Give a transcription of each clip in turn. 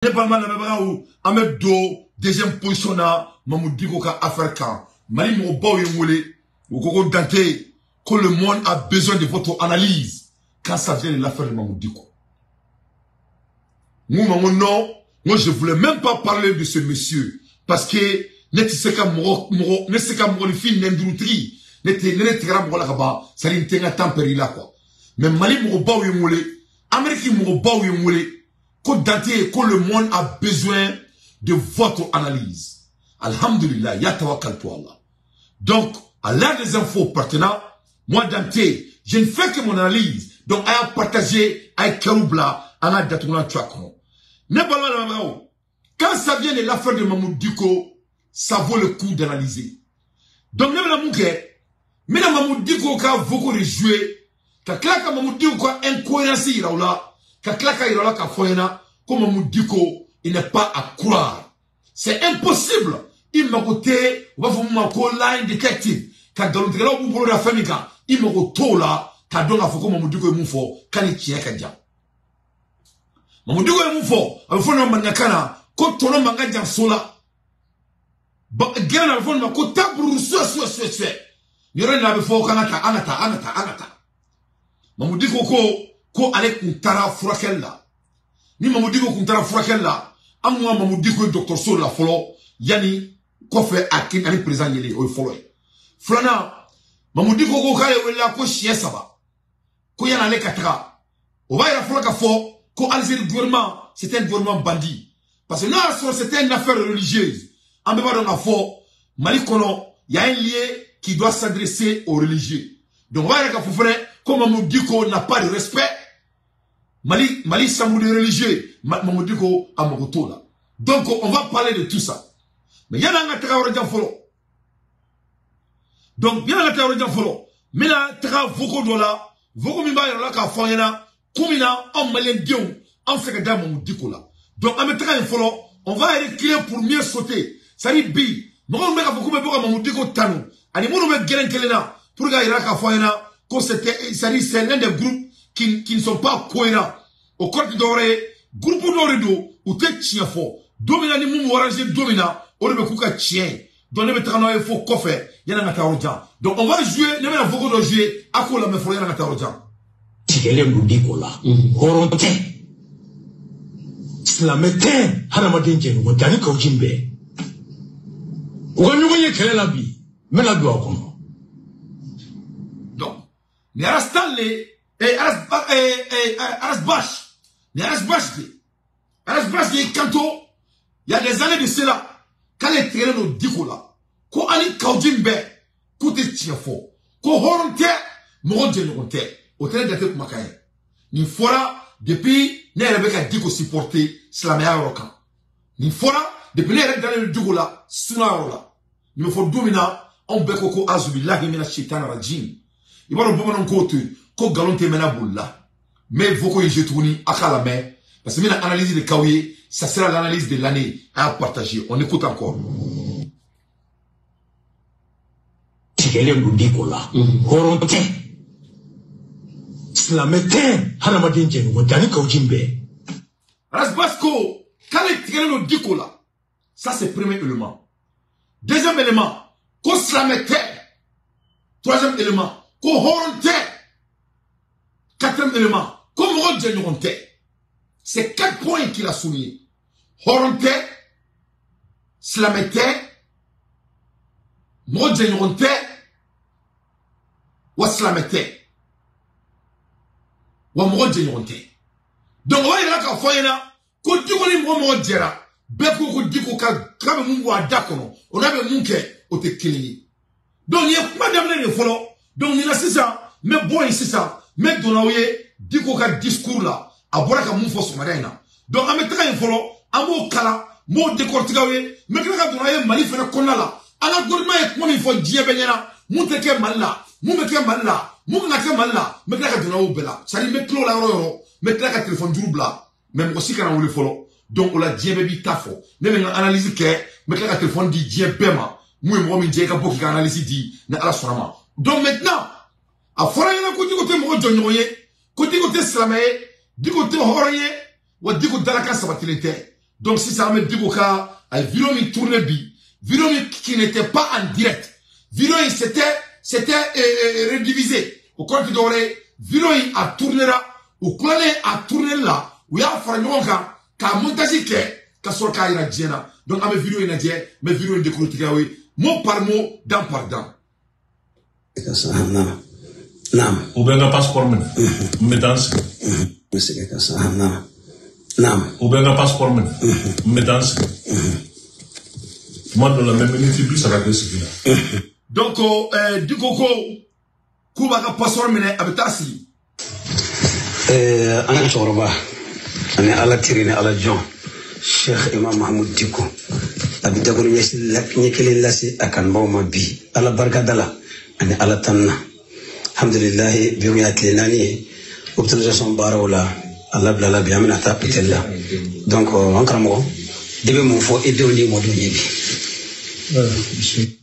Ne balima lamɛnbagaw, an bɛ don deuxième position na Mahmoud Dicko ka affaire kan. Mali mɔgɔbaw ye n wele, u ko ko Dante, ko le monde a besoin de votre analyse quand ça vient de l'affaire de Mahmoud Dicko. N ko ma ko non, moi je voulais même pas parler de ce monsieur parce que ne tɛ se ka mɔgɔ mɔgɔ ne tɛ se ka mɔgɔninfin nɛndurutigi ne tɛ ne tigɛra mɔgɔ la ka ban, c'est à dire n tɛ n ka temps perdu la quoi. Mais Mali mɔgɔbaw ye n wele, Amérique mɔgɔbaw ye n wele ko Dante, ko le monde a besoin de votre analyse. Alhamdulillah, ya tawakkaltu Allah. Donc, à l'heure des infos pertinentes, moi Dante, je ne fais que mon analyse. Donc, a y'a partager, a ye kɛr'u bila, an ka datugulan tu a kɔnɔ. Ne balima lamɛnbagaw, quand ça vient de l'affaire de Mahmoud Dicko, ça vaut le coup d'analyser. Donc, ne bɛna mun kɛ? N bɛna Mahmoud Dicko ka vocaux de jouer, ka tila ka Mahmoud Dicko ka incohérence yira u la, ka tila ka yira u la k'a fɔ ɲɛna ko Mahmoud Dicko, il n'est pas à croire. C'est impossible. I mago tɛ, u b'a fɔ mun ma ko lie detective, ka nkalontigɛlaw b'u bolo da fɛn min kan, i mago t'o la k'a dɔn k'a fɔ ko Mahmoud Dicko ye mun fɔ k'a ni tiɲɛ ka jan. Mahmoud Dicko ye mun fɔ, a bɛ fɔ nin ma maninkakan na ko tɔnɔ man ka jan so la. Gɛrɛ na, a bɛ fɔ nin ma ko taburu suɛ suɛ suɛ suɛ. Nin yɔrɔ in na, a bɛ fɔ k'an ka taa, an ka taa, an ka taa, an ka taa. Mahmoud Dicko ko ale kun taara furakɛli la. Ni Mahmoud Dicko kun taara furakɛli la, an kun ka Mahmoud Dicko ye dɔgɔtɔrɔso la fɔlɔ, yanni kɔfɛ a kin ani président yelen, o ye fɔlɔ ye. Filanan, Mahmoud Dicko ko k'ale welela ko siɲɛ 3 ko yanni ale ka taga. O b'a yira fɔlɔ k'a fɔ ko Algérie gouvernement, c'était un gouvernement bandit. Parce que n'a y'a sɔrɔ c'était une affaire religieuse, an bɛɛ b'a dɔn k'a fɔ Mali kɔnɔ, y a un lien qui doit s'adresser aux religieux. Donc o b'a yira k'a fɔ fɛnɛ ko Mahmoud Dicko n'a pas de respect. Mali chambre de religieux, Mahmoud Dicko a mago t'o la. Donc on va parler de tout ça. Mais yanni an ka taga yɔrɔ jan fɔlɔ. Donc yanni an ka taga yɔrɔ jan fɔlɔ, n bɛna taga vocaux dɔ la, vocaux min b'a yira la k'a fɔ an ɲɛna ko min na anw maliyɛn denw anw fɛ ka da Mahmoud Dicko la. Donc an bɛ taga yen fɔlɔ, on va reculer pour mieux sauter. C'est-à-dire bi, mɔgɔ minnu bɛ k'a fɔ k'u bɛ bɔ ka Mahmoud Dicko tanu, ani minnu bɛ gɛrɛn kelen na pour k'a yira k'a fɔ an ɲɛna ko c'était, c'est-à-dire c'est l'un des groupes qui ne sont pas cohérents. O kɔrɔ tɛ dɔwɛrɛ ye, groupe dɔw de don, u tɛ tiɲɛ fɔ. Don min na ni mun b'u arranger don min na, o de bɛ k'u ka tiɲɛ ye. Donc ne bɛ taga n'aw ye fo kɔfɛ yanni an ka taa yɔrɔ jan. Donc on va jouer, ne bɛna vocaux dɔ jouer, a k'o lamɛn fɔlɔ yanni an ka taa yɔrɔ jan. Tigɛlen don Dicko la, hɔrɔn tɛ, silamɛ tɛ, hadamaden jɛɲɔgɔn tɛ, ani Kaou Djim bɛɛ u ka ɲɔgɔn ye kɛlɛ la bi, n bɛna don a kɔnɔ. Donc ni Ras Stanley eh Ras eh eh Ras Bath, ni Ras Bath de Ras Bath de kanto, il y a des années de cela, k'ale tigɛlen don Dicko la, ko ani Kaou Djim bɛɛ k'u tɛ tiɲɛ fɔ, ko hɔrɔn tɛ, mɔgɔ jɛɲɔgɔn tɛ. O tɛ ne jate kumakan ye. Nin fɔra depuis ne yɛrɛ bɛ ka Dicko supporter silamɛya yɔrɔ kan. Nin fɔra depuis ne yɛrɛ dalen don Dicko la suna yɔrɔ la. Nin bɛ fɔ don min na, anw bɛɛ ko ko azubilahi mina shaitani rajim. I b'a dɔn bamananw ko ten ko nkalon tɛ mɛnna boli la. N bɛ vocaux in jouer tuguni, a k'a lamɛn parce que n bɛna analyse de k'aw ye. Ça sera l'analyse de l'année. A y'a partager, on écoute encore. Tigɛlen don Dicko la, hɔrɔn tɛ, silamɛ tɛ, hadamaden jɛɲɔgɔn tɛ, ani Kaou Djim bɛɛ. Ras Bath ko k'ale tigɛlen don Dicko la. Ça c'est premier élément. Deuxième élément, ko silamɛ tɛ. Troisième élément, ko hɔrɔn tɛ. Quatrième élément, ko mɔgɔ jɛɲɔgɔn tɛ. C'est 4 points qu'il a souligné. Hɔrɔn tɛ, silamɛ tɛ, mɔgɔ jɛɲɔgɔn tɛ, wa silamɛ tɛ, wa mɔgɔ jɛɲɔgɔn tɛ. Donc o b'a yira k'a fɔ ɲɛna ko Dicko ni mɔgɔ mɔgɔ jɛra, bɛɛ ko ko Dicko ka k'a bɛ mun bɔ a da kɔnɔ, o n'a bɛ mun kɛ, o tɛ kelen ye. Donc nin ye kuma daminɛ de fɔlɔ. Donc nin na sisan, n bɛ bɔ yen sisan, n bɛ don n'aw ye Dicko ka discours la, a bɔra ka mun fɔ sɔgɔmada in na. Donc an bɛ taga yen fɔlɔ, an b'o kalan, n b'o décortiquer aw ye. N bɛ tila ka don n'aw ye Mali fɛnɛ kɔnɔna la. An ka gouvernement ye kuma min fɔ diɲɛ bɛɛ ɲɛna, mun tɛ kɛ Mali la, mun bɛ kɛ Mali la, mun kana kɛ Mali la, n bɛ tila ka don n'aw bɛɛ la. C'est à dire n bɛ tila o la yɔrɔ o yɔrɔ, n bɛ tila ka téléphone juru bila, mais mɔgɔ si kana wele fɔlɔ. Donc o la diɲɛ bɛɛ b'i ta fɔ. Ne bɛ n ka analyse kɛ, n bɛ tila ka téléphone di diɲɛ bɛɛ ma. Mun ye mɔgɔ min jɛ, i ka bɔ k'i ka analyse di ni Ala sɔnna ma. Donc maintenant, a fɔra ɲɛna ko Dicko tɛ mɔgɔ jɔnɲɔgɔn ye, ko Dicko tɛ silamɛ ye, Dicko tɛ hɔrɔn ye, wa Dicko dalakan sabatilen tɛ. Donc sisan an bɛ Diko ka a ye vidéo min tourné bi, vidéo min qui n'était pas en direct, vidéo in c'était redivisé. O kɔrɔ tɛ dɔwɛrɛ ye, vidéo in a tournera, u tilalen a tourné la, u y'a fara ɲɔgɔn kan k'a montage kɛ ka sɔrɔ k'a yira diɲɛ na. Donc an bɛ vidéo in lajɛ, n bɛ vidéo in décortiquer aw ye mot par mot, dent par dent. Naam. U bɛ n ka passeport minɛ, n bɛ taa n sigi. N bɛ segin ka sa. Naam. Naam. U bɛ n ka passeport minɛ, n bɛ taa n sigi. Tuma dɔ la n bɛ miniti 30 kɛ sigi la. Donc Diko ko k'u b'a ka passeport minɛ, a bɛ taa sigi. An ka cɛkɔrɔba ani Ala teri ni Ala jɔn Cheikh Imam Mahmoud Dicko a bɛ dakuru ɲɛ kelen lase a kanubaw ma bi Ala barikada la ani Ala tanu na. Alhamdulilayi, bi y'a tile 4 ye hospitalisation baaraw la, a labilala bi, an bɛna taa hôtel la. Donc an karamɔgɔ, i bɛ mun fɔ i denw ni mɔdenw ye bi?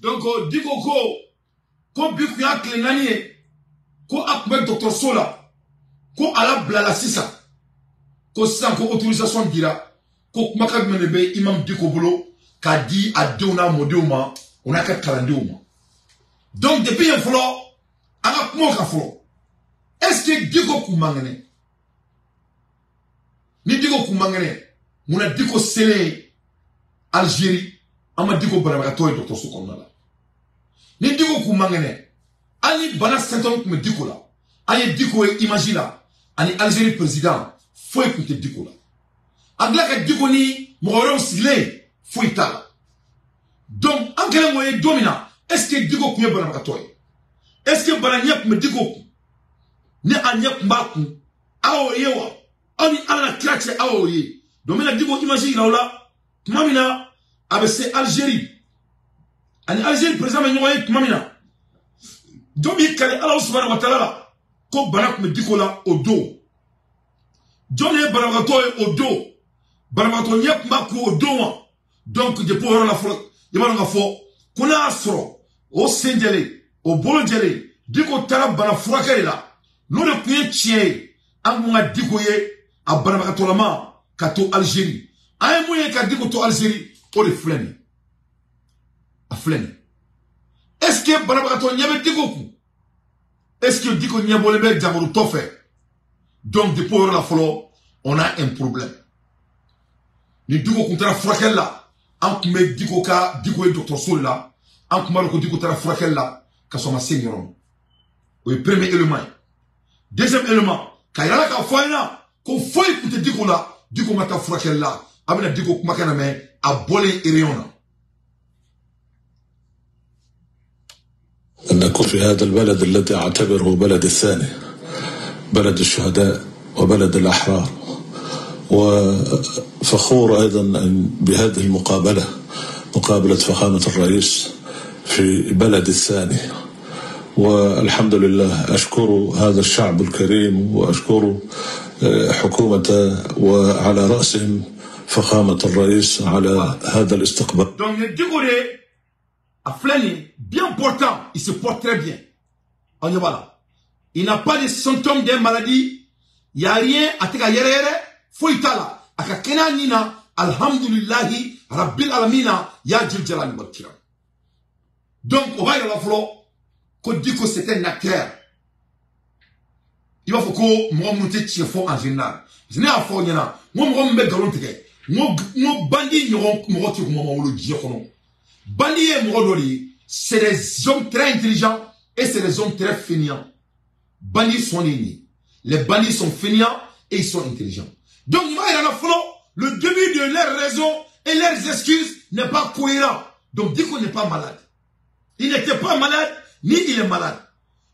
Donc Diko ko bi kun y'a tile 4 ye ko a tun bɛ dɔgɔtɔrɔso la, ko a labilala sisan, ko sisan ko autorisation dira, ko kumakan jumɛn de bɛ Imam Diko bolo k'a di a denw n'a mɔdenw ma, o n'a ka kalandenw ma. Donc depuis yen fɔlɔ, an ka kumaw kan fɔlɔ. Est-ce que Diko kun man kɛnɛ? Ni Diko kun man kɛnɛ, munna Diko selen Algérie, an ma Diko banabagatɔ ye dɔgɔtɔrɔso kɔnɔna la? Ni Diko kun man kɛnɛ, hali ni bana symptôme tun bɛ Diko la, an ye Diko ye image la ani Algérie président, foyi tun tɛ Diko la. An tila ka Diko ni mɔgɔ wɛrɛw sigilen, foyi t'a la. Donc an kɛlen k'o ye don min na, est-ce que Diko kun ye banabagatɔ ye? Est-ce que bana ɲɛ tun bɛ Diko kun? Ni a ɲɛ tun b'a kun, aw y'o ye wa? Aw ni Ala na kira cɛ, aw y'o ye. Donc n bɛna Diko image yira aw la tuma min na a bɛ se Algérie ani Algérie président bɛ ɲɔgɔn ye tuma min na, jɔn b'i kali Ala subahana wa taala la ko bana tun bɛ Diko la o don? Jɔn de ye banabagatɔ ye o don? Banabagatɔ ɲɛ tun b'a kun o don wa? Donc depuis o yɔrɔ la fɔlɔ, i b'a dɔn k'a fɔ ko n'a y'a sɔrɔ o sen jɛlen, o bolo jɛlen, Diko taara bana furakɛ de la, n'o de tun ye tiɲɛ ye, an kun ka Diko ye a banabagatɔlama ka to Algérie. An ye mun ye ka Diko to Algérie, o de filɛ nin ye, a filɛ nin ye. Est-ce que banabagatɔ ɲɛ bɛ Diko kun? Est-ce que Diko ɲɛbɔlen bɛ jamurutɔ fɛ? Donc depuis o yɔrɔ la fɔlɔ, on a un problème. Ni Diko kun taara furakɛli la, an kun bɛ Diko ka Diko ye dɔgɔtɔrɔso la, an kun b'a dɔn ko Diko taara furakɛli la ka sɔrɔ a ma se nin yɔrɔ ma. O ye premier élément ye. Deuxième élément, k'a yira la k'a fɔ an ɲɛna ko foyi tun tɛ Diko la, Diko ma taa furakɛli la. A bɛna Diko kumakan lamɛn a bɔlen réunion na. أن أكون في هذا البلد الذي أعتبره بلد الثاني، بلد الشهداء وبلد الأحرار، وفخور أيضا بهذه المقابلة، مقابلة فخامة الرئيس في بلد الثاني. والحمد لله أشكر هذا الشعب الكريم وأشكر حكومة وعلى رأسهم فخامة الرئيس على هذا الاستقبال. Donc Diko de a filɛ nin ye, bien important, il se porte très bien. Aw ɲɛ b'a la, il n'a pas de symptômes des maladies, il y a rien, a tɛ ka yɛrɛ yɛrɛ, foyi t'a la, a ka kɛnɛya nin na, alhamdulilahi rabbil alamina ya jil jalali wal kiram. Donc o b'a yira la fɔlɔ ko Diko c'est un acteur. I b'a fɔ ko mɔgɔ minnu tɛ tiɲɛ fɔ en général, parce que ne y'a fɔ aw ɲɛna n ko mɔgɔ min bɛ nkalon tigɛ, n ko bandi ɲɔgɔn mɔgɔ tɛ kuma ma wolo diɲɛ kɔnɔ. Bandi ye mɔgɔ dɔ de ye, c'est des hommes très intelligents et c'est des hommes très fainéants. Bandits sont nés. Les bandits sont fainéants et ils sont intelligents. Donc il va y en a fɔlɔ, le début de leur raison et leurs excuses n'est pas cohérent. Donc Diko n'est pas malade. Il n'était pas malade, ni il est malade.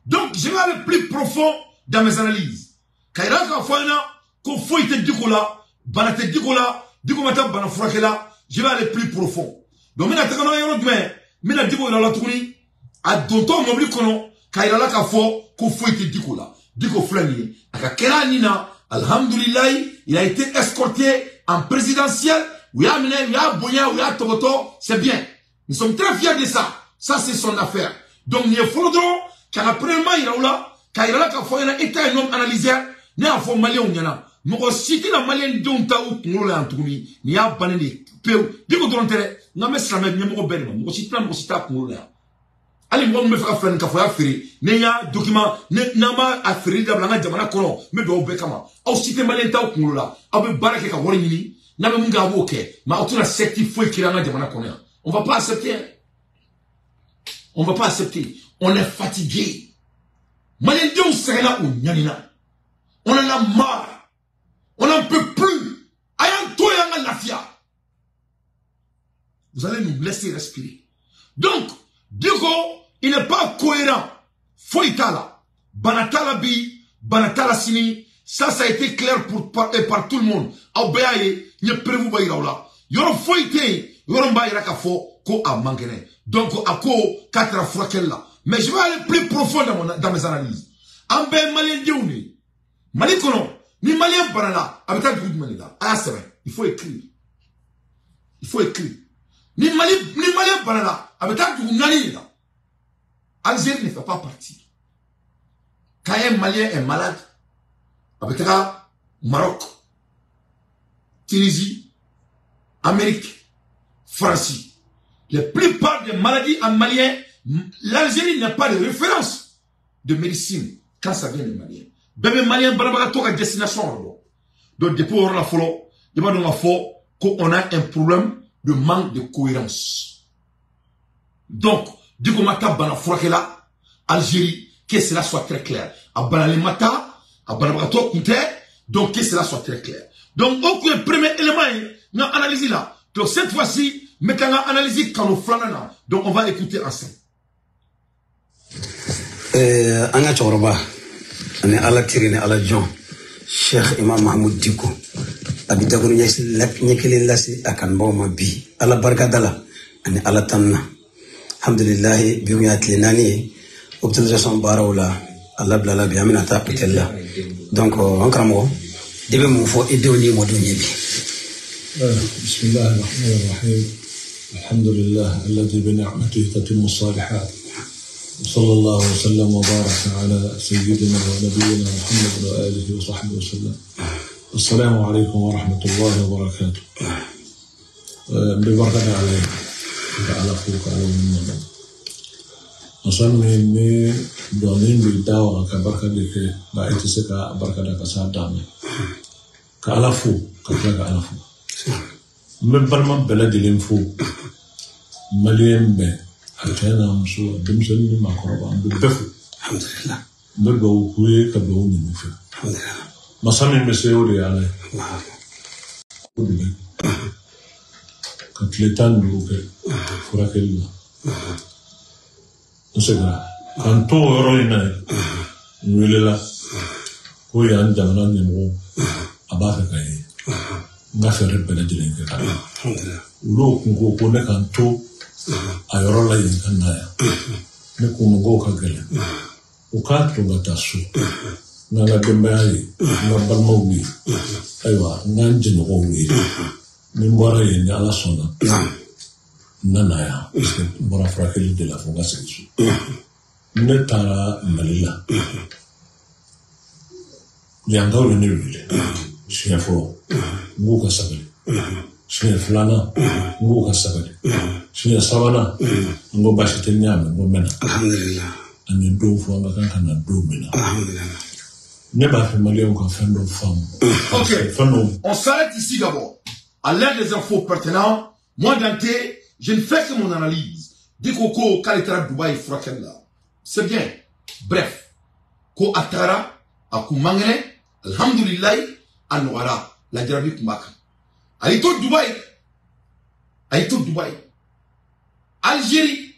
Donc je vais aller plus profond dans mes analyses. K'a yira k'a fɔ an ɲɛna ko foyi tɛ Diko la, bana tɛ Diko la, Diko ma taa bana furakɛ la, je vais aller plus profond. Donc n bɛna taga n'a yɔrɔ jumɛn, n bɛna Diko yira la tuguni, a dontɔ mobili kɔnɔ k'a yira la k'a fɔ ko foyi tɛ Diko la. Diko filɛ nin ye, a ka kɛnɛya nin na, alhamdulilayi, il a été escorté en présidentiel, u y'a minɛ, u y'a bonya, u y'a tɔbɔtɔ, c'est bien. Nous sommes très fiers de ça. Ça c'est son affaire. Donc nin ye fɔlɔ dɔrɔn ka na premièrement yira u la, k'a yira la k'a fɔ ɲɛna état ye homme analyseur, ne y'a fɔ maliyɛnw ɲɛna. Mɔgɔ si tɛna maliyɛn denw ta u kunkolo la yan tuguni. Nin y'a bannen de ye pewu. Diko dɔrɔn tɛ dɛ, n k'an bɛ silamɛ ɲɛmɔgɔ bɛɛ de ma. Mɔgɔ si tɛna mɔgɔ si t'a kunkolo la yan. Hali mɔgɔ min bɛ fɛ ka filaninkafoya feere, ni y'a document, n'an b'a a feereli dabila an ka jamana kɔnɔ, n bɛ dugawu bɛɛ kama. Aw si tɛ maliyɛn t'aw kunkolo la. Aw bɛ baara kɛ ka wari ɲini, n'a bɛ mun kɛ a b'o kɛ, mais aw tɛna secte foyi créer an ka jamana kɔnɔ yan. On va pas accepter. On va pas accepter. On est fatigué. Maliyɛndenw sɛgɛnna, u ɲanina. On en a marre. On n'en peut plus. A y'an to yen, an ka lafiya. Vous allez nous laisser respirer. Donc, Diko, il n'est pas cohérent. Foyi t'a la. Bana t'a la bi, bana t'a la sini. Ça a été clair par tout le monde. Aw bɛɛ y'a ye, n ye preuve bɔ yira aw la. Yɔrɔ foyi tɛ yen, yɔrɔ min b'a yira k'a fɔ ko a man kɛnɛ. Donc, a ko k'a taara furakɛli la. Mais je vais aller plus profond dans mes analyses. An bɛɛ ye maliyɛndenw de ye. Mali kɔnɔ, ni maliyɛn banana, a bɛ taa dugu jumɛn de la? A y'a sɛbɛn. Il faut écrire. Il faut écrire. Ni maliyɛn banana, a bɛ taa dugu naani de la. Algérie ne fait pas partie. Quand un Malien est malade, a bɛ taga Maroc, Tunisie, Amérique, France. La plupart des maladies en Malien, l'Algérie n'a pas de référence de médecine quand ça vient des Maliens. Bébé Malien, banabagatɔ ka destination yɔrɔ. Donc depuis o yɔrɔ la fɔlɔ, i b'a dɔn k'a fɔ qu'on a un problème de manque de cohérence. Donc, Diko ma taa bana furakɛ la Algérie, que cela soit très clair. A banalen ma taa, a banabagatɔ kun tɛ, donc que cela soit très clair. Donc, o kun ye premier élément ye n ka analyse la. Donc cette fois-ci, n bɛ taa n ka analyse kanu filanan na. Donc on va écouter ensemble. An ka cɛkɔrɔba ani Ala teri ni Ala jɔn, Cheikh Imam Mahmoud Dicko, a bɛ dakuru ɲɛ kelen lase a kanubagaw ma bi, Ala barikada la ani Ala tanu na. Alhamdulilahi, bi kun y'a tile 4 ye hospitalisation baaraw la, a labilala bi, an bɛna taa hôtel la. Donc an karamɔgɔ, i bɛ mun fɔ i denw ni mɔdenw ye bi? بسم الله الرحمن الرحيم. الحمد لله الذي بنعمته تتم الصالحات، وصلى الله وسلم وبارك على سيدنا ونبينا محمد وآله وصحبه وسلم. السلام عليكم ورحمة الله وبركاته. ببركة عليك على أخوك على المنبر. أصلا إني دونين بالدعوة كبركة لك لا إتسكا بركة لك سادامي كألفو كتلك ألفو من برما بلد الإنفو مليون به أتينا مسوا دمسني مع قربان بالدفو. الحمد لله. بالبو كوي كبو من نفع. الحمد لله. ما سامي مسيوري عليه. كتلتان دوك فراك الله. نسينا كان تو روينا نقول كوي عند جمعنا نمو أباك كاي. نغفر بلد الإنكار. الحمد لله. ولو كنكو كنا كان تو a yɔrɔ la yen ka na yan, ne ko mɔgɔw ka gɛlɛn, u k'a to ka taa so, n ka denbaya ye, n ka balimaw ye, ayiwa n ka n jɛɲɔgɔnw ye, ni n bɔra yen ni Ala sɔnna, n nana yan, parce que n bɔra furakɛli de la fo n ka segin so. Ne taara Mali la, yankaw ye ne wele siɲɛ fɔlɔ, n k'u ka sabali. Siɲɛ filanan, n k'u ka sabali. Siɲɛ sabanan, n ko baasi tɛ, n y'a mɛn, n ko n bɛ na. Alhamdulilah. An ye don fɔ an ka kan ka na don min na. Alhamdulilah. Ne b'a fɛ maliyɛnw ka fɛn dɔ faamu. Ok, fɛn dɔ. On s'arrête ici d'abord. À l'aide des infos pertinentes, moi Dante, je ne fais que mon analyse. Diko ko k'ale taara Dubaï furakɛli la. C'est bien. Bref, ko a taara, a kun man kɛnɛ, alhamdulilayi, a nɔgɔyara, lajarabi kun b'a kan. A y'i to Dubaï, a y'i to Dubaï. Algérie,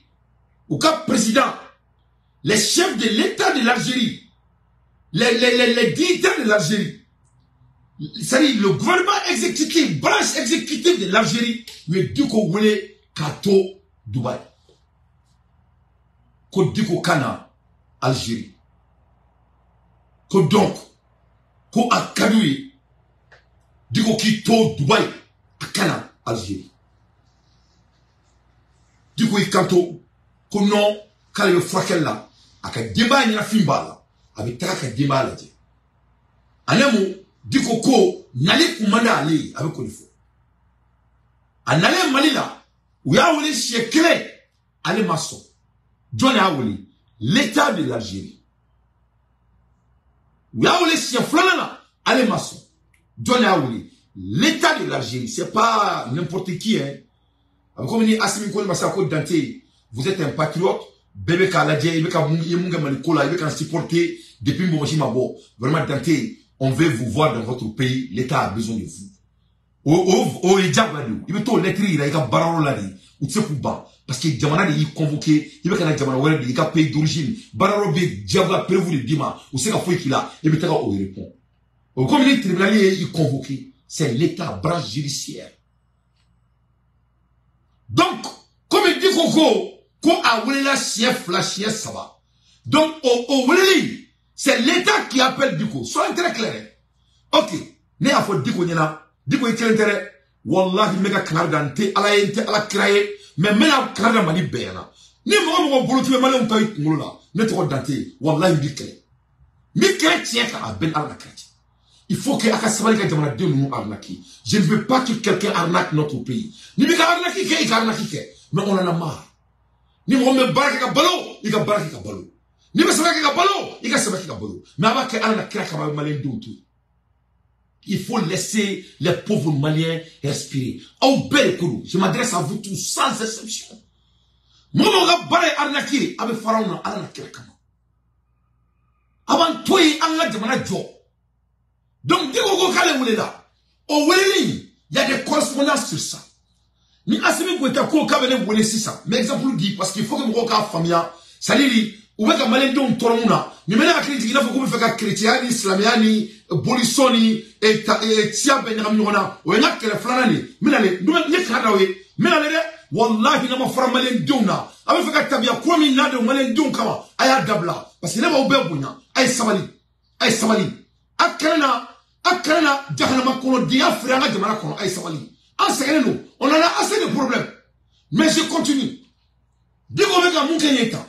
u ka président, les chefs de l'État de l'Algérie, les dignitaires de l'Algérie, c'est-à-dire le gouvernement exécutif, branche exécutive de l'Algérie, u ye Diko wele k'a to Dubaï. Ko Diko ka na Algérie. Ko donc, ko a ka d'u ye, Diko k'i to Dubaï, a ka na Algérie. Diko y'i kanto ko non, k'ale bɛ furakɛli la, a ka denbaya ɲɛnafin b'a la, a bɛ taga ka denbaya lajɛ. A ne mun, Diko ko nali kumanda ale a bɛ k'o de fɔ. A nalen Mali la, u y'a wele siɲɛ kelen, ale ma sɔn. Jɔn y'a wele? L'État de l'Algérie. U y'a wele siɲɛ filanan na, ale ma sɔn. Jɔn y'a wele? L'État de l'Algérie. C'est pas n'importe qui, hein. A bɛ komi ni Assimi ko ne ma sa ko Dante, vous êtes un patriote, bɛɛ bɛ k'a lajɛ, i bɛ ka mun, i ye mun kɛ Mali ko la, i bɛ k'an supporter depuis Mbomasi ma bɔ. Vraiment Dante, on veut vous voir dans votre pays, l'État a besoin de vous. O ye diyagoya de ye. I bɛ t'o lettre yira i ka baarayɔrɔ la de, u tɛ se k'u ban parce que jamana de y'i convoqué, i bɛ ka na jamana wɛrɛ de, i ka pays d'origine, baarayɔrɔ bɛ diyagoya prévu de d'i ma, u tɛ se ka foyi k'i la, i bɛ taga o répond. O komi ni tribunal ye i convoqué, c'est l'État, branche judiciaire. Donc, komi Diko ko a welela siɲɛ fila, siɲɛ saba. Donc, o weleli, c'est l'État qui appelle Diko. Soyez très clair. Ok, ne y'a fɔ Diko ɲɛna, Diko i kelen tɛ dɛ. Wallahi n bɛ ka kangari da, n tɛ Ala ye, n tɛ Ala kira ye, mais n bɛna kangari da Mali bɛɛ ɲɛna. Ni mɔgɔ mɔgɔ bolo k'i bɛ maliyɛnw ta i kunkolo la, ne tɔgɔ Dante, wallahi n b'i kɛlɛ. N b'i kɛlɛ tiɲɛ kan, a bɛɛ ni Ala ka kira cɛ. Il faut que a ka sabali ka jamanaden ninnu arnaquer. Je ne veux pas que quelqu'un arnaque notre pays. Ni b'i ka arnaque kɛ, i ka arnaque kɛ. Mais on en a marre. Ni mɔgɔ min bɛ baara kɛ ka balo, i ka baara kɛ ka balo. Ni bɛ sɛbɛn kɛ ka balo, i ka sɛbɛn kɛ ka balo. Mais a b'a kɛ Ala na kira kama, a bɛ maliyɛn denw to yen. Il faut laisser les pauvres Maliens respirer. Aw bɛɛ de ko don. Je m'adresse à vous tous sans exception. Mɔgɔ mɔgɔ ka baara ye arnaque ye, a bɛ fara anw na Ala na kira kama. A b'an to yen, an ka jamana jɔ. Donc, Diko ko k'ale welela, o weleli, il y a des correspondances sur ça. Ni Assimi Goïta ko k'a bɛ ne wele sisan, n bɛ exemple di parce qu'il faut que mɔgɔw k'a faamuya. C'est-à-dire, u bɛ ka maliyɛndenw tɔɔrɔ mun na, nin bɛ ne hakili jigin i n'a fɔ k'u bɛ fɛ ka chrétien ni silamɛya ni bolisɔn ni siya bɛɛ ɲagami ɲɔgɔn na. O ye n ka kɛlɛ filanan de ye. N bɛna le, n ye kanga d'aw ye, n bɛna le dɛ. Wallahi n'a ma fara maliyɛndenw na, a bɛ fɛ ka tabiya kura min n'a don maliyɛndenw kama, a y'a dabila parce que ne b'aw bɛɛ bonya. A ye sabali, a ye sabali. A kana na, a kana na jahanama kɔnɔdenya feere an ka jamana kɔnɔ. A ye sabali. An sɛgɛnnen don, on en a assez de problèmes. Mais je continue. Diko bɛ ka mun kɛ nin ye tan?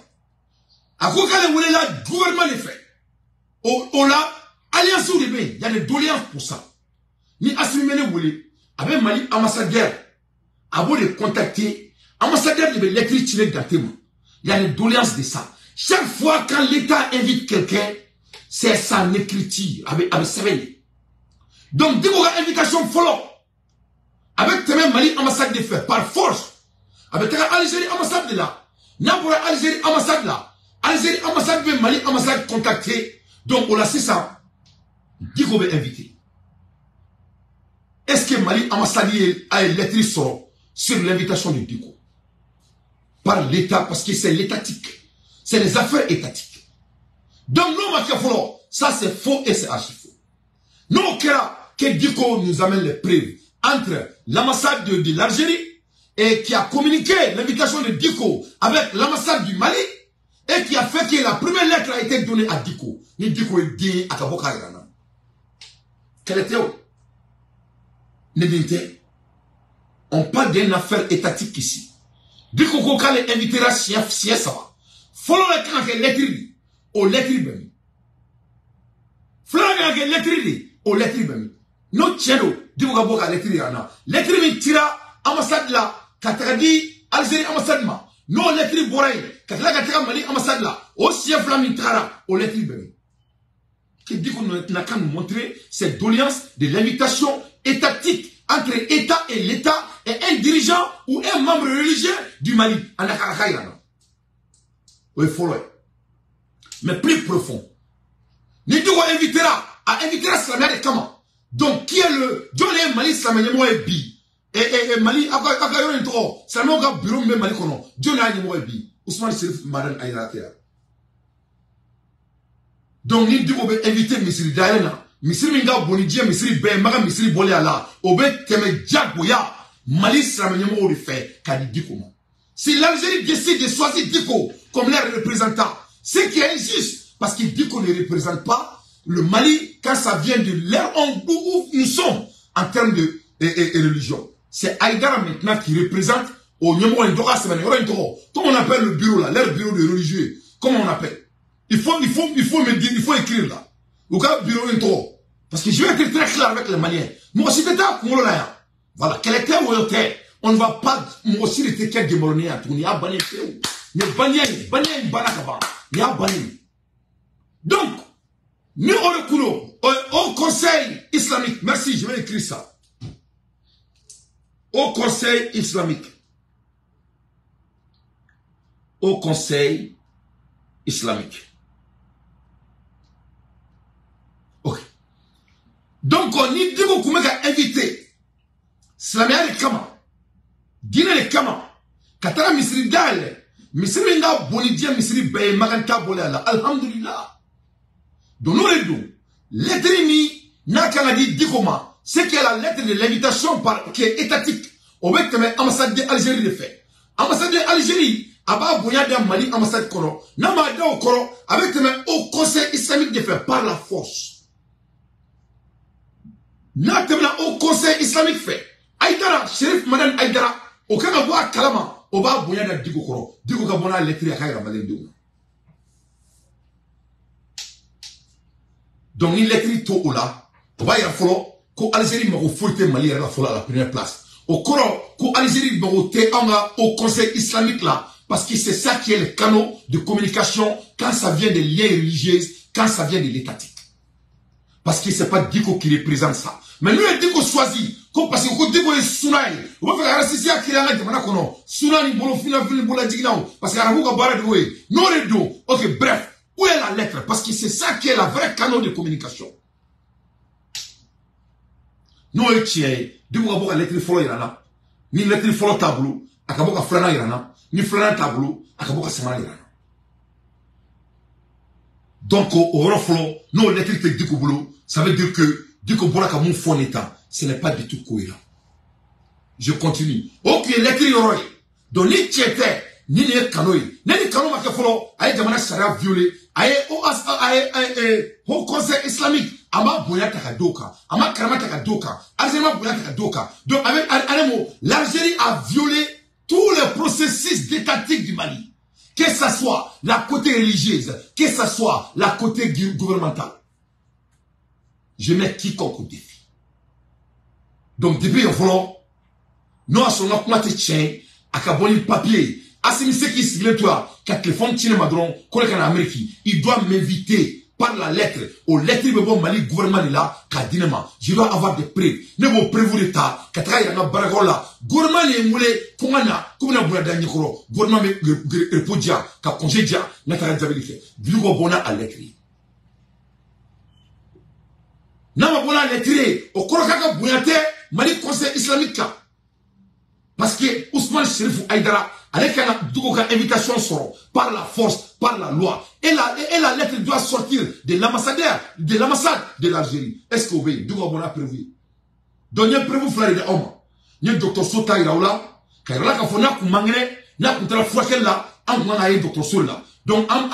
A ko k'ale welela gouvernement de fɛ. O la, alliance de bɛ yen, il y a des doléances pour ça. Ni Assimi bɛ ne wele, a bɛ Mali ambassadeur, a b'o de contacter. Ambassadeur de bɛ lettre ci ne Dante ma. Il y a des doléances de ça. Chaque fois quand l'État invite quelqu'un, c'est son écriture, a bɛ sɛbɛn de. Donc Diko ka invitation fɔlɔ, a bɛ tɛmɛ Mali ambassade de fɛ par force. A bɛ taga Algérie ambassade de la. N'a bɔra Algérie ambassade la, Algérie ambassade bɛ Mali ambassade contacter. Donc o la sisan, Diko bɛ invité. Est-ce que Mali ambassade a ye lettre sɔrɔ sur l'invitation de Diko par l'État, parce que c'est l'étatique, c'est les affaires étatiques. Donc n'o ma kɛ fɔlɔ, ça c'est faux et c'est archi faux. N'o kɛra que Diko nous amène les preuves entre l'ambassade de l'Algérie et qui a communiqué l'invitation de Diko avec l'ambassade du Mali et qui a fait que la première lettre a été donnée à Diko. Ni Diko est dit à Kaboka Irana. Quel était où? On parle d'une affaire étatique ici. Diko ko k'ale invitera siɲɛ saba. Fɔlɔ la kan ka kɛ lettre de, o lettre bɛ min? Filanan kan ka kɛ lettre de, o lettre bɛ min? N'o tiɲɛ don, Diko ka bɔ ka lettre yira n na. Lettre min cira ambassade la ka taga di Algérie ambassade ma, n'o lettre bɔra yen ka tila ka taga Mali ambassade la, o siɲɛ fila min tagara, o lettre bɛ min? Que Diko n'a qu'à nous montrer cette doléance de l'invitation étatique entre État et l'État et un dirigeant ou un membre religieux du Mali. En Akara. Oui, faut. Mais plus profond. Ni Diko invitera, a invitera silamɛya de kama. Donc, qui est le jɔn ye Mali silamɛ ɲɛmɔgɔ ye bi? Et Mali, a ka yɔrɔ in tɔgɔ, silamɛw ka bureau min bɛ Mali kɔnɔ, jɔn y'a ɲɛmɔgɔ ye bi? Ousmane Serif Madani Haïdara tɛ yan. Donc, ni Diko bɛ invité misiri dayɛlɛ na, misiri min ka bon ni diɲɛ misiri bɛɛ ye, Maka misiri bɔlen a la, o bɛ tɛmɛ diyagoya Mali silamɛ ɲɛmɔgɔw de fɛ k'a di Diko ma. Si l'Algérie décide de choisir Diko comme leur représentant, ce qui est injuste, parce que Diko ne représente pas le Mali quand ça vient de l'ère où nous sommes en termes de religion. C'est Haïdara maintenant qui représente au comment on appelle le bureau là, leur bureau de religieux, comment on appelle? Il faut me dire, il faut écrire là. Au cas bureau intro. Parce que je vais être très clair avec les Maliens. Moi aussi, là. Voilà, quel était où était. On ne va pas, moi aussi, il était quel démolonné à tourner, à banner, mais banner, banner, banner, banner. Donc, nous, au Conseil islamique, merci, je vais écrire ça. Au Conseil islamique. Au Conseil islamique. Ok. Donc, on y dit qu'on a invité. Islamia de Kama. Guinée de Kama. Katara Misri Dal. Misri nga bonidia Misri Baye Maganta Bolala. Alhamdulillah. Donc, nous, les lettre ni n'a qu'à dit Dikoma. C'est qu'il y a la lettre de l'invitation qui est étatique. Au fait, l'ambassade d'Algérie le fait. Ambassade d'Algérie, Abba Bouyada Mali, ambassade Koro. Namada au Koro, avec au Conseil islamique de fait par la force. N'a au Conseil islamique fait. Aïdara, Chérif Madame Aïdara, au Kanabwa Kalama, au bas Bouyada Diko Koro. Diko Gabona lettre à Kaira Malendou. Donc, une lettre tout là, on va y avoir ko Algérie m'a fouetté Mali à la première place. Au Coran, ko Algérie m'a au Conseil islamique là, parce que c'est ça qui est le canal de communication quand ça vient des liens religieux, quand ça vient de l'étatique. Parce que c'est pas Diko qui représente ça. Mais nous, les Diko choisit, parce que Diko est Sounaï. On va faire la qui est là, Sounaï, parce que ok, bref, où est la lettre? Parce que c'est ça qui est la vraie canal de communication. Nous, Diko ka bɔ ka lettre fɔlɔ yira n na, ni lettre fɔlɔ t'a bolo, a ka bɔ ka filanan yira n na, ni filanan t'a bolo, a ka bɔ ka sabanan yira n na. Donc, o yɔrɔ fɔlɔ, n'o lettre tɛ Diko bolo, ça veut dire que Diko bɔra ka mun fɔ nin tan, ce n'est pas du tout cohérent. Je continue. O tun ye lettre yɔrɔ ye. Donc, ni tiɲɛ tɛ, ni nin ye kanu ye, ne ni kanu ma kɛ fɔlɔ, a ye jamana sariya violer, a ye Haut Conseil islamique, a ma bonya ta ka d'o kan, a ma karama ta ka d'o kan, Algérie ma bonya ta ka d'o kan. Donc, avec un mot, l'Algérie a violé tous les processus d'étatique du Mali. Que ça soit la côté religieuse, que ça soit la côté gouvernementale. Je mets quiconque au défi. Donc, depuis un volant, nous, à son nom, tient, à Kaboni papier, Assimi qui signe toi, qu'à téléphone tient madron, collègue en Amérique, il doit m'inviter par la lettre, aux lettres de bon Mali, gouvernement est là, qu'à Dinema, je dois avoir des preuves. Ne vous prévu d'État, qu'à travailler dans Baragola, gouvernement est moulé, Kongana, comme on a boula d'Anyekoro, gouvernement repodia, qu'à congé dia, n'a qu'à réalisabilité. Bilugo bona à lettre. N'a pas bona à lettre, au Korokaka Bouyate, Mali Conseil islamique. Parce que Ousmane Chérif Aïdara, avec un invitation sort par la force, par la loi. Et la lettre doit sortir de l'ambassadeur, de l'ambassade de l'Algérie. Est-ce que vous voyez, d'où on a prévu? Donc, il y a prévu frère de homme. Il y a docteur Sota Iraoula, car là, quand on a commandé, n'a contre la fois là, on a un docteur Sola. Donc, on a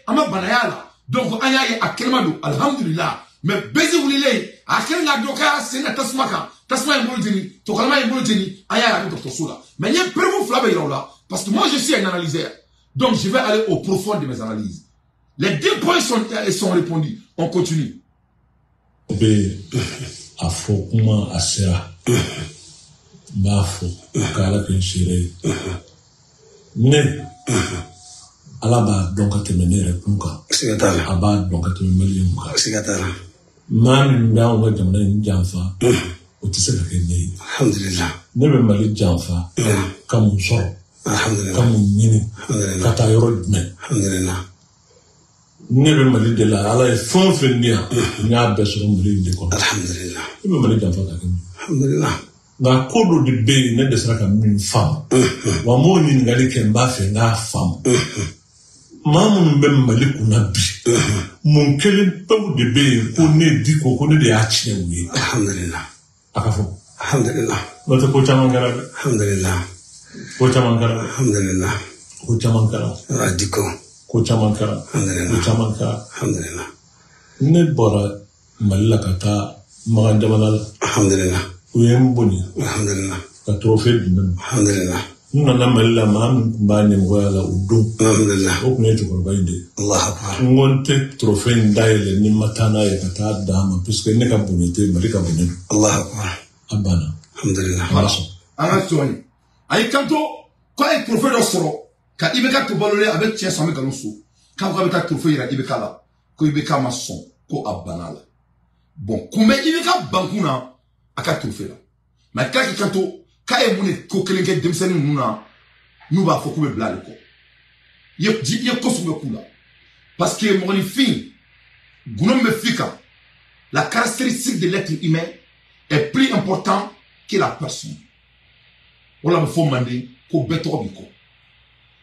on a banaya là. Donc, on a à Kelmado, alhamdulillah. Mais baiser vous l'île, à quel doka, c'est la tasmaka. Tasma est molodini, Tokalma est molodini, aya docteur Sola. Mais il y a prévu frère Iraoula, parce que moi je suis un analyseur. Donc je vais aller au profond de mes analyses. Les deux points sont répondus. On continue. A fɔ kuma a sera. N b'a fɔ k'Ala kɛ n seere ye. Ne Ala b'a dɔn ka tɛmɛ ne yɛrɛ kun kan. Siga t'a la. A b'a dɔn ka tɛmɛ maliyɛnw kan. Siga t'a la. Maa min bɛ anw ka jamana in janfa, o tɛ se ka kɛ ne ye. Alhamdulillah. Ne bɛ Mali janfa ka mun sɔrɔ, Alhamdulillah. ka mun ɲini, ka taa yɔrɔ jumɛn. Alhamdulillah. Ne bɛ Mali de la, Ala ye fɛn o fɛn di yan, n y'a bɛɛ sɔrɔ Mali in de kɔnɔ. Alhamdulillah. Ne bɛ Mali janfa ka kɛ mun ye? Alhamdulillah. Nka ko dɔ de bɛ yen ne dɛsɛra ka min faamu. Wa n b'o ɲininkali kɛ n b'a fɛ n k'a faamu. Maa minnu bɛ Mali kunna bi, mun kelen pewu de bɛ yen ko ne Diko ko ne de y'a tiɲɛ u ye. Alhamdulillah. A ka fɔ. Alhamdulillah. N'o tɛ ko caman kɛra dɛ. Alhamdulillah. Ko caman kɛra dɛ. Alhamdulillah. Ko caman kɛra. Ah, Diko. Ko caman kɛra. Alhamdulillah. Ko caman kɛra. Alhamdulillah. Ne bɔra Mali la ka taa Makan jamana la. Alhamdulillah. U ye n bonya. Alhamdulillah. Ka trophée di ne ma. Alhamdulillah. N nana Mali la maa min tun b'a ɲɛmɔgɔya la o don. Alhamdulillah. O tun ye cɛkɔrɔba in de ye. Allahu akbar. N ko n tɛ trophée in dayɛlɛ ni n ma taa n'a ye ka taa d'a ma puisque ne ka bonya tɛ Mali ka bonya don. Allahu akbar. A banna. Alhamdulillah. Voilà. An ka sɔrɔ yen. A y'i kanto k'a ye trophée dɔ sɔrɔ ka IBK to balolen a bɛ tiɲɛ sɔn a bɛ nkalon so. K'a ko k'a bɛ taa trophée yira IBK la ko IBK ma sɔn ko a banna a la. Bon kun bɛ IBK bankun na a ka trophée la. Mais k'a k'i kanto k'a ye mun de ko kelen kɛ denmisɛnnin ninnu na n'u b'a fɔ k'u bɛ bila ale kɔ. I ye ko sugu bɛɛ k'u la. Parce que mɔgɔninfin gundo min bɛ f'i kan, la caractéristique de l'être humain est plus important que la personne. O la bɛ fɔ manden ko bɛɛ tɔgɔ b'i kɔ.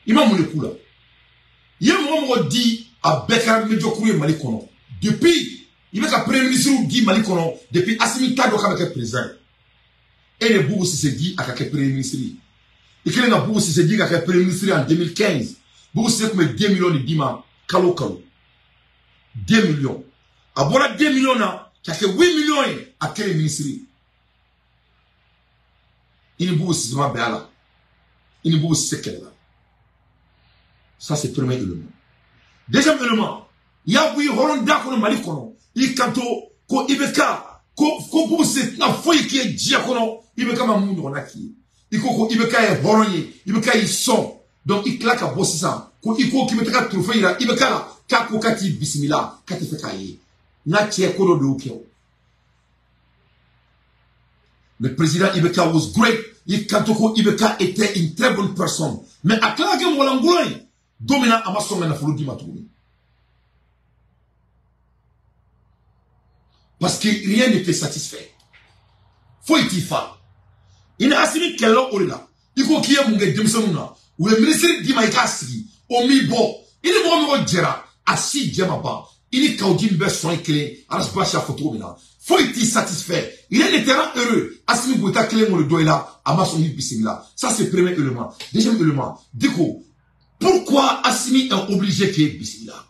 I ma mun de k'u la? I ye mɔgɔ mɔgɔ di a bɛɛ kɛra médiocre ye Mali kɔnɔ. Depuis i bɛ ka premier ministre di Mali kɔnɔ depuis Assimi t'a dɔn k'a bɛ kɛ président ye. E de Boubou Cissé di a ka kɛ premier ministre ye. I kɛlen ka Boubou Cissé di ka kɛ premier ministre en 2015. Boubou Cissé tun bɛ 2 millions de d'i ma kalo kalo. 2 millions. A bɔra 2 millions na ka kɛ 8 millions ye a kɛlen ministre ye. I ni Boubou Cissé ma bɛn a la. I ni Boubou Cissé kɛlɛla. Ça c'est premier élément. Deuxième élément, i y'a bɔ i hɔrɔn da kɔnɔ Mali kɔnɔ. I kanto ko IBK ko Boubou Cissé tɛna foyi k'i ye diɲɛ kɔnɔ IBK ma mun ɲɔgɔnna k'i ye. I ko IBK ye hɔrɔn ye, IBK y'i sɔn. Donc i tila ka bɔ sisan ko i ko k'i bɛ taga trophée yira IBK la k'a ko k'a t'i bisimila k'a tɛ fɛ k'a ye. N'a cɛ ko dɔ de y'o kɛ o. Le président IBK was great. I kanto ko IBK était une très bonne personne. Mais a tila ka kɛ mɔgɔlankolon ye don min na a ma sɔn ka nafolo d'i ma tuguni. Parce que rien ne te satisfait. Foyi t'i fa. I ni Assimi kɛlɛla o de la. I ko k'i ye mun kɛ denmisɛnninw na. U ye ministre d'i ma i k'a sigi. O m'i bɔ. I ni mɔgɔ mɔgɔ jɛra a si jɛ ma ban. I ni Kaou Djim bɛ sɔn ye kelen. Ras Bath y'a fɔ cogo min na. Foyi t'i satisfait. Rien ne te rend heureux. Assimi Goïta kelen k'o de dɔn i la. A ma sɔn k'i bisimila. Ça c'est premier élément. Deuxième élément. Diko, pourquoi Assimi est obligé k'e bisimila?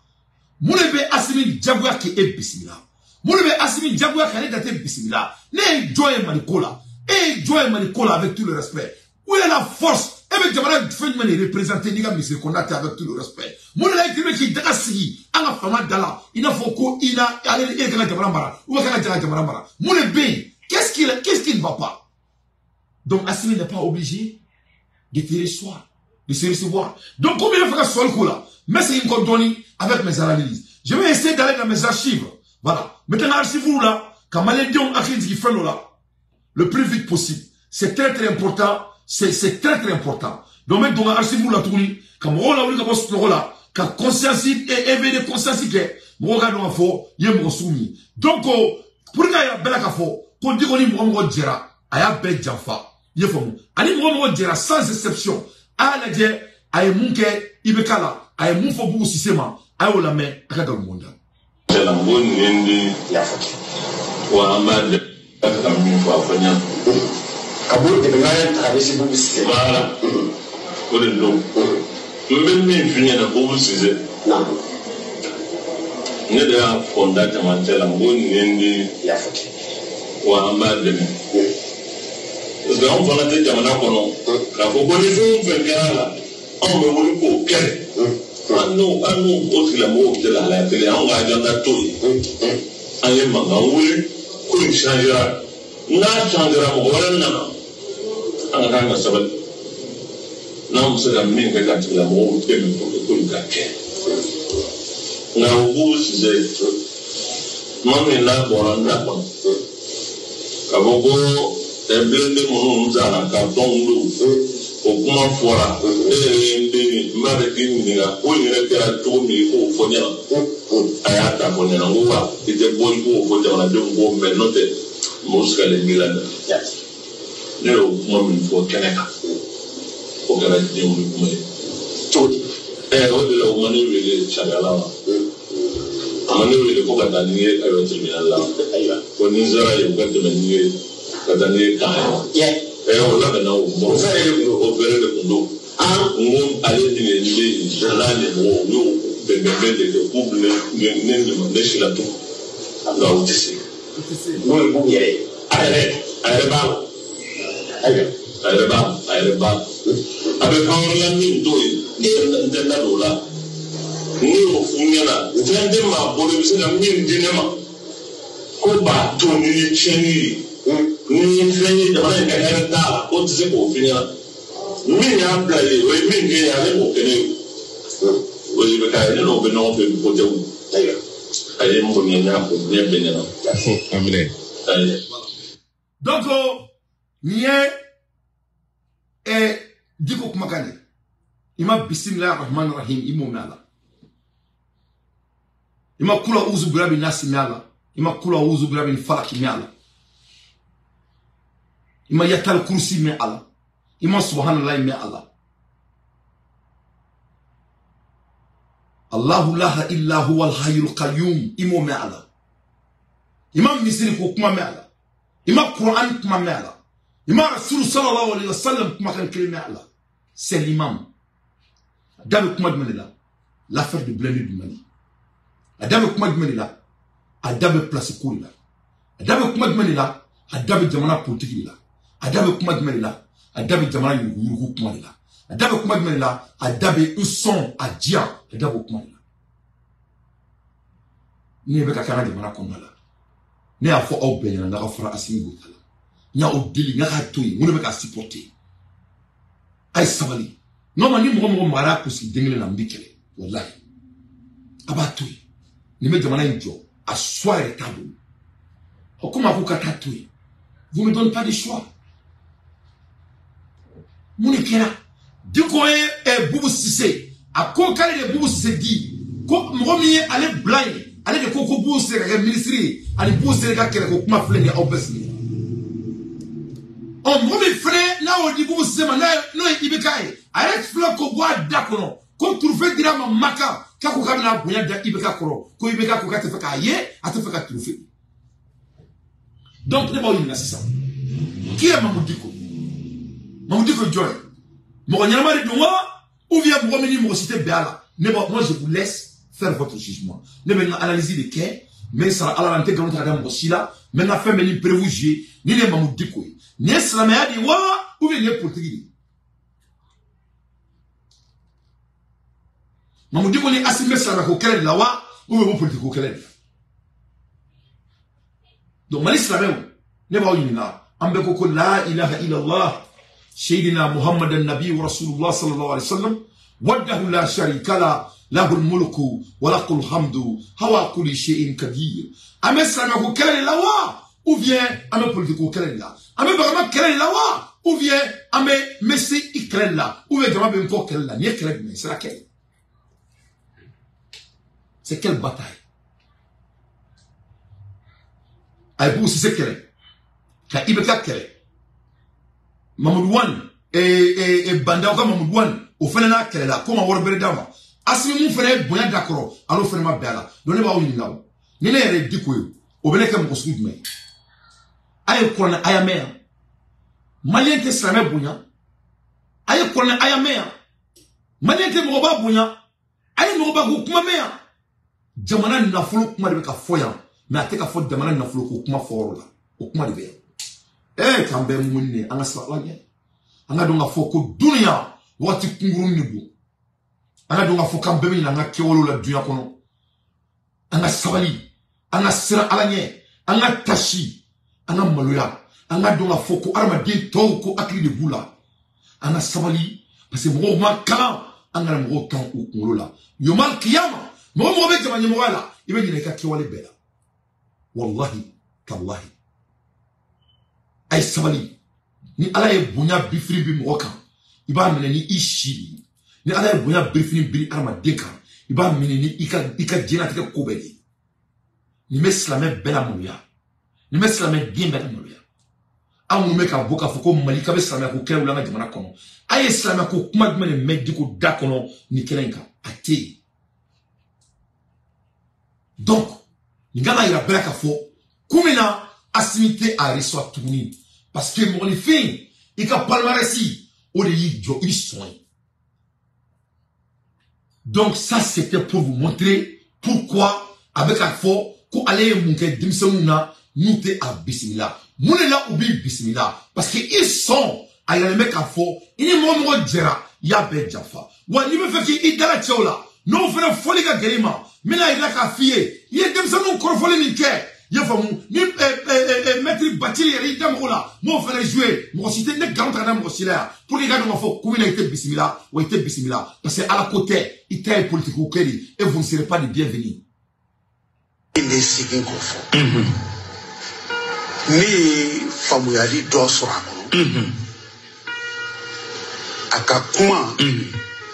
Mun de bɛ Assimi diyagoya k'e bisimila? Mun de bɛ Assimi diyagoya k'ale date bisimila? Ne ye jɔn ye Mali ko la? E ye jɔn ye Mali ko la avec tout le respect? Où est la force? E bɛ jamana fɛn jumɛn de représenter n'i ka misiri kɔnɔna tɛ avec tout le respect? Mun de la i bɛ k'i daga sigi an ka fama da la i n'a fɔ ko i na ale e ka jamana mara ou bien ka ka jamana mara? Mun de bɛ yen? Qu'est-ce qui ne va pas? Donc Assimi n'est pas obligé de te recevoir, de se recevoir. Donc combien de fois ka sɔli ko la? N bɛ segin kɔ dɔɔni avec mes analyses. Je vais essayer d'aller dans mes archives. Voilà. Maintenant, archives là, ka maliyɛndenw hakili jigin fɛn dɔ la le plus vite possible. C'est très très important. C'est très très important. Donc, n bɛ don ka archives la tuguni ka mɔgɔw lawuli ka bɔ sunɔgɔ la ka conscience éveiller conscience kɛ mɔgɔw ka dɔn k'a fɔ i ye mɔgɔ sugu min ye. Donc, pour que a yira bɛɛ la k'a fɔ ko Diko ni mɔgɔ mɔgɔ jɛra a y'a bɛɛ janfa. I ye faamu? Ani mɔgɔ mɔgɔ jɛra sans exception. A y'a lajɛ a ye mun kɛ IBK la, a ye mun fɔ Boubou Cissé ma, a y'o lamɛn a ka nkalon da. N ko nin de Y'a fɔ ten. Wa an b'a dɛmɛ ka min fɔ a fɔ ɲɛna. Ka bɔ dɛmɛɲɔgɔnya ta ka ɲɛsin Boubou Cissé ma. Voilà. O de don. N bɛ min f'i ɲɛna Boubou Cissé. Naamu. Ne de y'a fɔ n da camancɛ la n ko nin de Y'a fɔ ten. Wa an b'a dɛmɛ. Parce que anw fana tɛ jamana kɔnɔ k'a fɔ ko ni fɛn o fɛn kɛra a la anw bɛ wuli k'o kɛlɛ. An n'o o tigilamɔgɔw tɛ lahalaya kelen anw ka agenda t'o ye. An ye mankan wuli ko in changera n'a changera mɔgɔ wɛrɛ nana an ka kan ka sabali n'anw bɛ se ka min kɛ ka tigilamɔgɔw dɛmɛ pour que ko in ka kɛ. Nka o Boubou Cissé tuma min n'a bɔra n da kɔnɔ k'a fɔ ko blindé minnu sara ka tɔnw don o kuma fɔra e yɛrɛ ye n den ye n b'a fɛ k'i ɲininka ko in yɛrɛ kɛra cogo min i k'o fɔ n ɲɛna a y'a ta fɔ n ɲɛna n ko wa i tɛ bɔ i k'o fɔ jamanadenw k'o mɛn n'o tɛ mɔgɔ sigalen b'i la dɛ. Ne y'o kuma min fɔ kɛnɛ kan o kɛra diɲɛ wuli kuma ye. Cogo di? O de la o ma ne wele sariya la wa a ma ne wele ko ka taa n'i ye ayiwa tribunal la. Ayiwa. Ko ni n sera yen u ka tɛmɛ n'i ye ka taa n'i ye kan ye. O labɛnna o O fɛɛrɛ de kun don. O fɛɛrɛ de kun don. N ko ale ni ne n'a ɲɛmɔgɔ u y'o bɛnbɛnbɛn de kɛ k'u bɛ ne ne si la tun nka u tɛ se. N'o ye Boubou yɛrɛ ye. A yɛrɛ b'a la. Ayiwa. A yɛrɛ b'a la. A bɛ fɛn wɛrɛ la min t'o ye n tɛ n da don o la. Ne y'o f'u ɲɛna fɛn tɛ maa bolo i bɛ se ka min di ne ma ko b'a to ni ye tiɲɛni ye ni ye fɛn ye jamana in ka hɛrɛ t'a la ko tɛ se k'o f'i ɲɛna min y'a bila yen o ye min kɛ ye ale b'o kɛ ne ye o ye bɛ k'a ye ne n'o bɛ ɲɔgɔn fɛ ko tɛ a ye n bonya n y'a fɔ diɲɛ bɛɛ ɲɛna. Aminɛ. Donc nin ye Dicko kumakan de i ma bisimilahi rahmani rahim i m'o mɛn a la. I ma kula uzu birabi nasi mɛn a la. I ma kula uzu birabi falaki mɛn a la. I ma yatal kursi mɛn a la. I ma subhanallahi mɛn a la. Allahu la illa huwa al-hayyul qayyum i m'o mɛn a la. I ma misiri ko kuma mɛn a la. I ma Qur'an kuma mɛn a la. I ma Rasul sallallahu alayhi wa sallam kumakan kelen mɛn a la. C'est l'imam. A da bɛ kuma jumɛn de la? L'affaire du blindé du Mali. A da bɛ kuma jumɛn de la? A da bɛ place ko de la. A da bɛ kuma jumɛn de la? A da bɛ jamana politique de la. A da bɛ kuma jumɛn de la? A da bɛ jamana yuruguyurugu kuma de la. A da bɛ kuma jumɛn de la? A da bɛ n sɔn a diya. A da b'o kuma de la. Ne bɛ ka kɛ an ka jamana kɔnɔna la. Ne y'a fɔ aw bɛɛ ɲɛna n'a ka fara Assimi Goïta la. N y'aw deli n k'a to yen n ko ne bɛ k'a supporter. A ye sabali. Non ma ni mɔgɔ mɔgɔ magara kunsigi den kelen na n b'i kɛlɛ. Walahi. A b'a to yen. Nin bɛ jamana in jɔ a choix yɛrɛ t'a bolo. O komi a ko ka taa to yen. Vous me donnez pas de choix. Mun de kɛra? Dicko ye Boubou Cissé a ko k'ale de Boubou Cissé di ko mɔgɔ min ye ale bila yen ale de ko ko Boubou Cissé ka kɛ ministre ye ani Boubou Cissé ka kɛlɛ ko kuma filɛ nin ye aw bɛɛ sigilen. Ɔ mɔgɔ min fɛnɛ n'a y'o di Boubou Cissé ma n'o ye IBK ye a yɛrɛ filɛ k'o bɔ a da kɔnɔ ko trophée dira a ma Maka k'a ko k'a bɛna bonya da IBK kɔrɔ ko IBK ko k'a tɛ fɛ k'a ye a tɛ fɛ ka trophée. Donc ne b'aw ɲininka sisan qui est Mahmoud Dicko? Mahmoud Dicko ye jɔn ye? Mɔgɔ ɲɛnama de don wa ou bien mɔgɔ min ni mɔgɔ si tɛ bɛn a la? Ne b'a moi je vous laisse faire votre jugement. Ne bɛ n ka analyse de kɛ n bɛ n sara Ala la n tɛ nkalon ta ka da mɔgɔ si la n bɛ n ka fɛn bɛɛ ni preuve jouer ni ne ye Mahmoud Dicko ye nin ye silamɛya de ye wa ou bien nin ye politique de ye? Mahmoud Dicko ni Assimi bɛ silamɛ ko kɛlɛ de la wa ou bien o bɛ politique ko kɛlɛ de la? Donc Mali silamɛw ne b'aw ɲininka an bɛɛ ko ko la ilaha illallah سيدنا محمد النبي ورسول الله صلى الله عليه وسلم وحده لا شريك له له الملك وله الحمد هو كل شيء قدير. أما سلامة كلا لا وا ou bien أما politique كلا لا أما برما كلا لا وا ou bien أما messi كلا لا ou bien جماعة بنكو كلا لا نية كلا بنا c'est laquelle? C'est quelle bataille? أي بوس c'est كلا كإبكا كلا Mamadou Wane et Bandaw ka Mamadou Wane o fana n'a kɛlɛ la ko ma wari bɛrɛ d'a ma Assimi mun fana ye bonya da kɔrɔ a n'o fana ma bɛn a la donc ne b'aw ɲininka o ni ne yɛrɛ ye Dicko ye o bɛ ne kɛ mɔgɔ sugu jumɛn ye? A ye kuranɛ aya mɛn yan maliyɛn tɛ silamɛ bonya a ye kuranɛ aya mɛn yan maliyɛn tɛ mɔgɔba bonya a ye mɔgɔba ko kuma mɛn yan jamana nafolo kuma de bɛ ka fɔ yan mais a tɛ ka fɔ jamana nafolo ko kuma fɔyɔrɔ la o kuma de bɛ yan. Eh k'an bɛɛ mun ne an ka siran Ala ɲɛ an ka dɔn k'a fɔ ko dunuya wagati kunkurunnin de don an ka dɔn k'a fɔ k'an bɛɛ bɛ ɲinɛ an ka kɛwalew la dunuya kɔnɔ an ka sabali an ka siran Ala ɲɛ an ka tasi an ka maloya an ka dɔn k'a fɔ ko adamaden tɔw ko hakili de b'u la an ka sabali parce que mɔgɔw ma kalan an kana mɔgɔw tan u kunkolo la yomal kiyama mɔgɔ mɔgɔ bɛ jama ɲɛmɔgɔya la i bɛ ɲinɛ i ka kɛwale bɛɛ la walahi talahi. A ye sabali ni Ala ye bonya bifiri bi mɔgɔ kan i b'a minɛ ni i si de ye ni Ala ye bonya bifiri biri adamaden kan i b'a minɛ ni i ka diɲɛlatigɛ ko bɛɛ de ye nin bɛ silamɛ bɛɛ la maloya nin bɛ silamɛ den bɛɛ la maloya anw minnu bɛ ka bɔ k'a fɔ ko Mali k'a bɛ silamɛya ko kɛlɛ wuli an ka jamana kɔnɔ a ye silamɛya ko kuma jumɛn de mɛn Dicko da kɔnɔ nin kɛnɛ in kan a tɛ yen. Donc nin kan ka yira bɛɛ la k'a fɔ kun min na Assimi tɛ a reçoit tuguni parce que mɔgɔninfin i ka palmarès o de y'i jɔ i sɔn ye. Donc ça c'était pour vous montrer pourquoi a bɛ k'a fɔ ko ale ye mun kɛ denmisɛnninw na n'u tɛ a bisimila mun de la u b'i bisimila parce que i sɔn A yɛrɛ bɛ k'a fɔ i ni mɔgɔ mɔgɔ jɛra i y'a bɛɛ janfa. Wa n'i bɛ fɛ k'i dala cɛw la n'o fana fɔli ka gɛlɛn i ma n bɛna yira k'a f'i ye i ye denmisɛnninw kɔrɔfɔli min kɛ i y'a faamu ni maître Bathily yɛrɛ y'i da mɔgɔ la n b'o fana joué mɔgɔ si tɛ ne nkalon ta ka da mɔgɔ si la yan pour que i ka dɔn k'a fɔ ko min na i tɛ bisimila wa i tɛ bisimila parce que ala ko tɛ i ta ye politique kɛ de et vous ne serez pas les bienvenus. Ne segin k'o fɔ. Ne ye faamuyali dɔ sɔrɔ a kɔnɔ. A ka kuma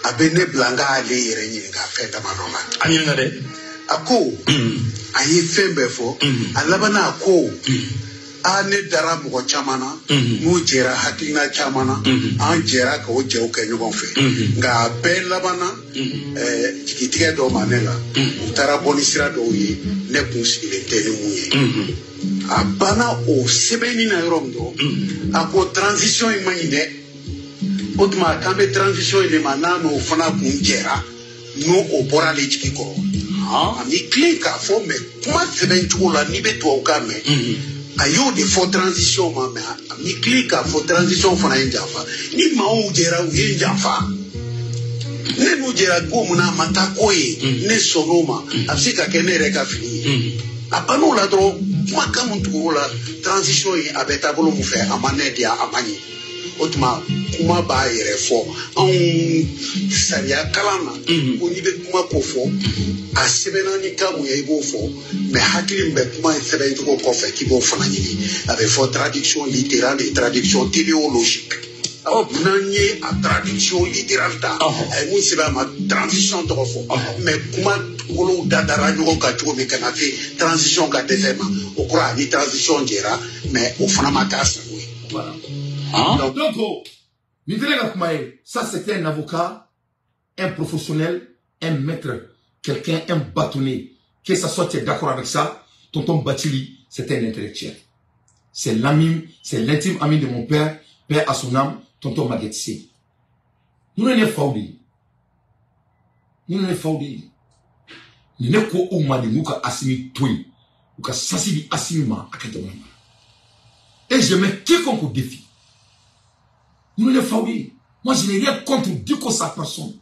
a bɛ ne bila n k'ale yɛrɛ ɲininka fɛn damadɔ la. A ɲininka dɛ. A ko a ye fɛn bɛɛ fɔ a labanna a ko a ne dara mɔgɔ caman na n'u jɛra hakilina caman na an jɛra k'o jɛw kɛ ɲɔgɔn fɛ nka a bɛɛ labanna jigitigɛ dɔ ma ne la u taara bɔ ni sira dɔw ye ne kun sigilen tɛ ni mun ye. A banna o sɛbɛnni na yɔrɔ min dɔrɔn a ko transition in man ɲi dɛ. O tuma k'an bɛ transition in de ma n'a n'o fana kun jɛra n'o o bɔra ale jigi kɔrɔ. A m'i tilen k'a fɔ mɛ kuma sɛbɛn cogo la n'i bɛ tubabukan mɛn a y'o de fɔ transition ma mɛ a m'i tilen k'a fɔ transition fana ye n janfa ni maaw jɛra u ye n janfa ne n'u jɛra ko mun na a ma taa ko ye ne sɔnn'o ma a bɛ se ka kɛ ne yɛrɛ ka fili ye. A bann'o la dɔrɔn kumakan mun tugur'o la transition in a bɛ taabolo mun fɛ a ma ne diya a ma ɲɛ. O tuma kuma b'a yɛrɛ fɔ anw sariya kalan na ko n'i bɛ kuma ko fɔ a sɛbɛnna ni kan mun ye i b'o fɔ mɛ hakili min bɛ kuma in sɛbɛn cogo kɔfɛ k'i b'o fana ɲini a bɛ fɔ traduction littérale et traduction téléologique. N'an ye a traduction littérale ta a ye mun sɛbɛn a ma transition tɔgɔ fɔ mɛ kuma wolow da dara ɲɔgɔn kan cogo min ka na se transition ka dɛsɛ ma o kɔrɔ a ni transition jɛra mɛ o fana ma k'a sago ye. Donc, ça c'était un avocat, un professionnel, un maître, quelqu'un, un bâtonnier. Que ça soit tu es d'accord avec ça, tonton Bathily, c'était un intellectuel. C'est l'ami, c'est l'intime ami de mon père, père à son âme, tonton Maguette Seye. Nous n'en sommes pas. Nous n'en sommes pas. Nous ne sommes pas nous Assimi Toui, ou ka Sassidi Assimi ma. Et je mets quiconque au défi. Nous ne faouis. Moi, je n'ai rien contre Diko sa personne.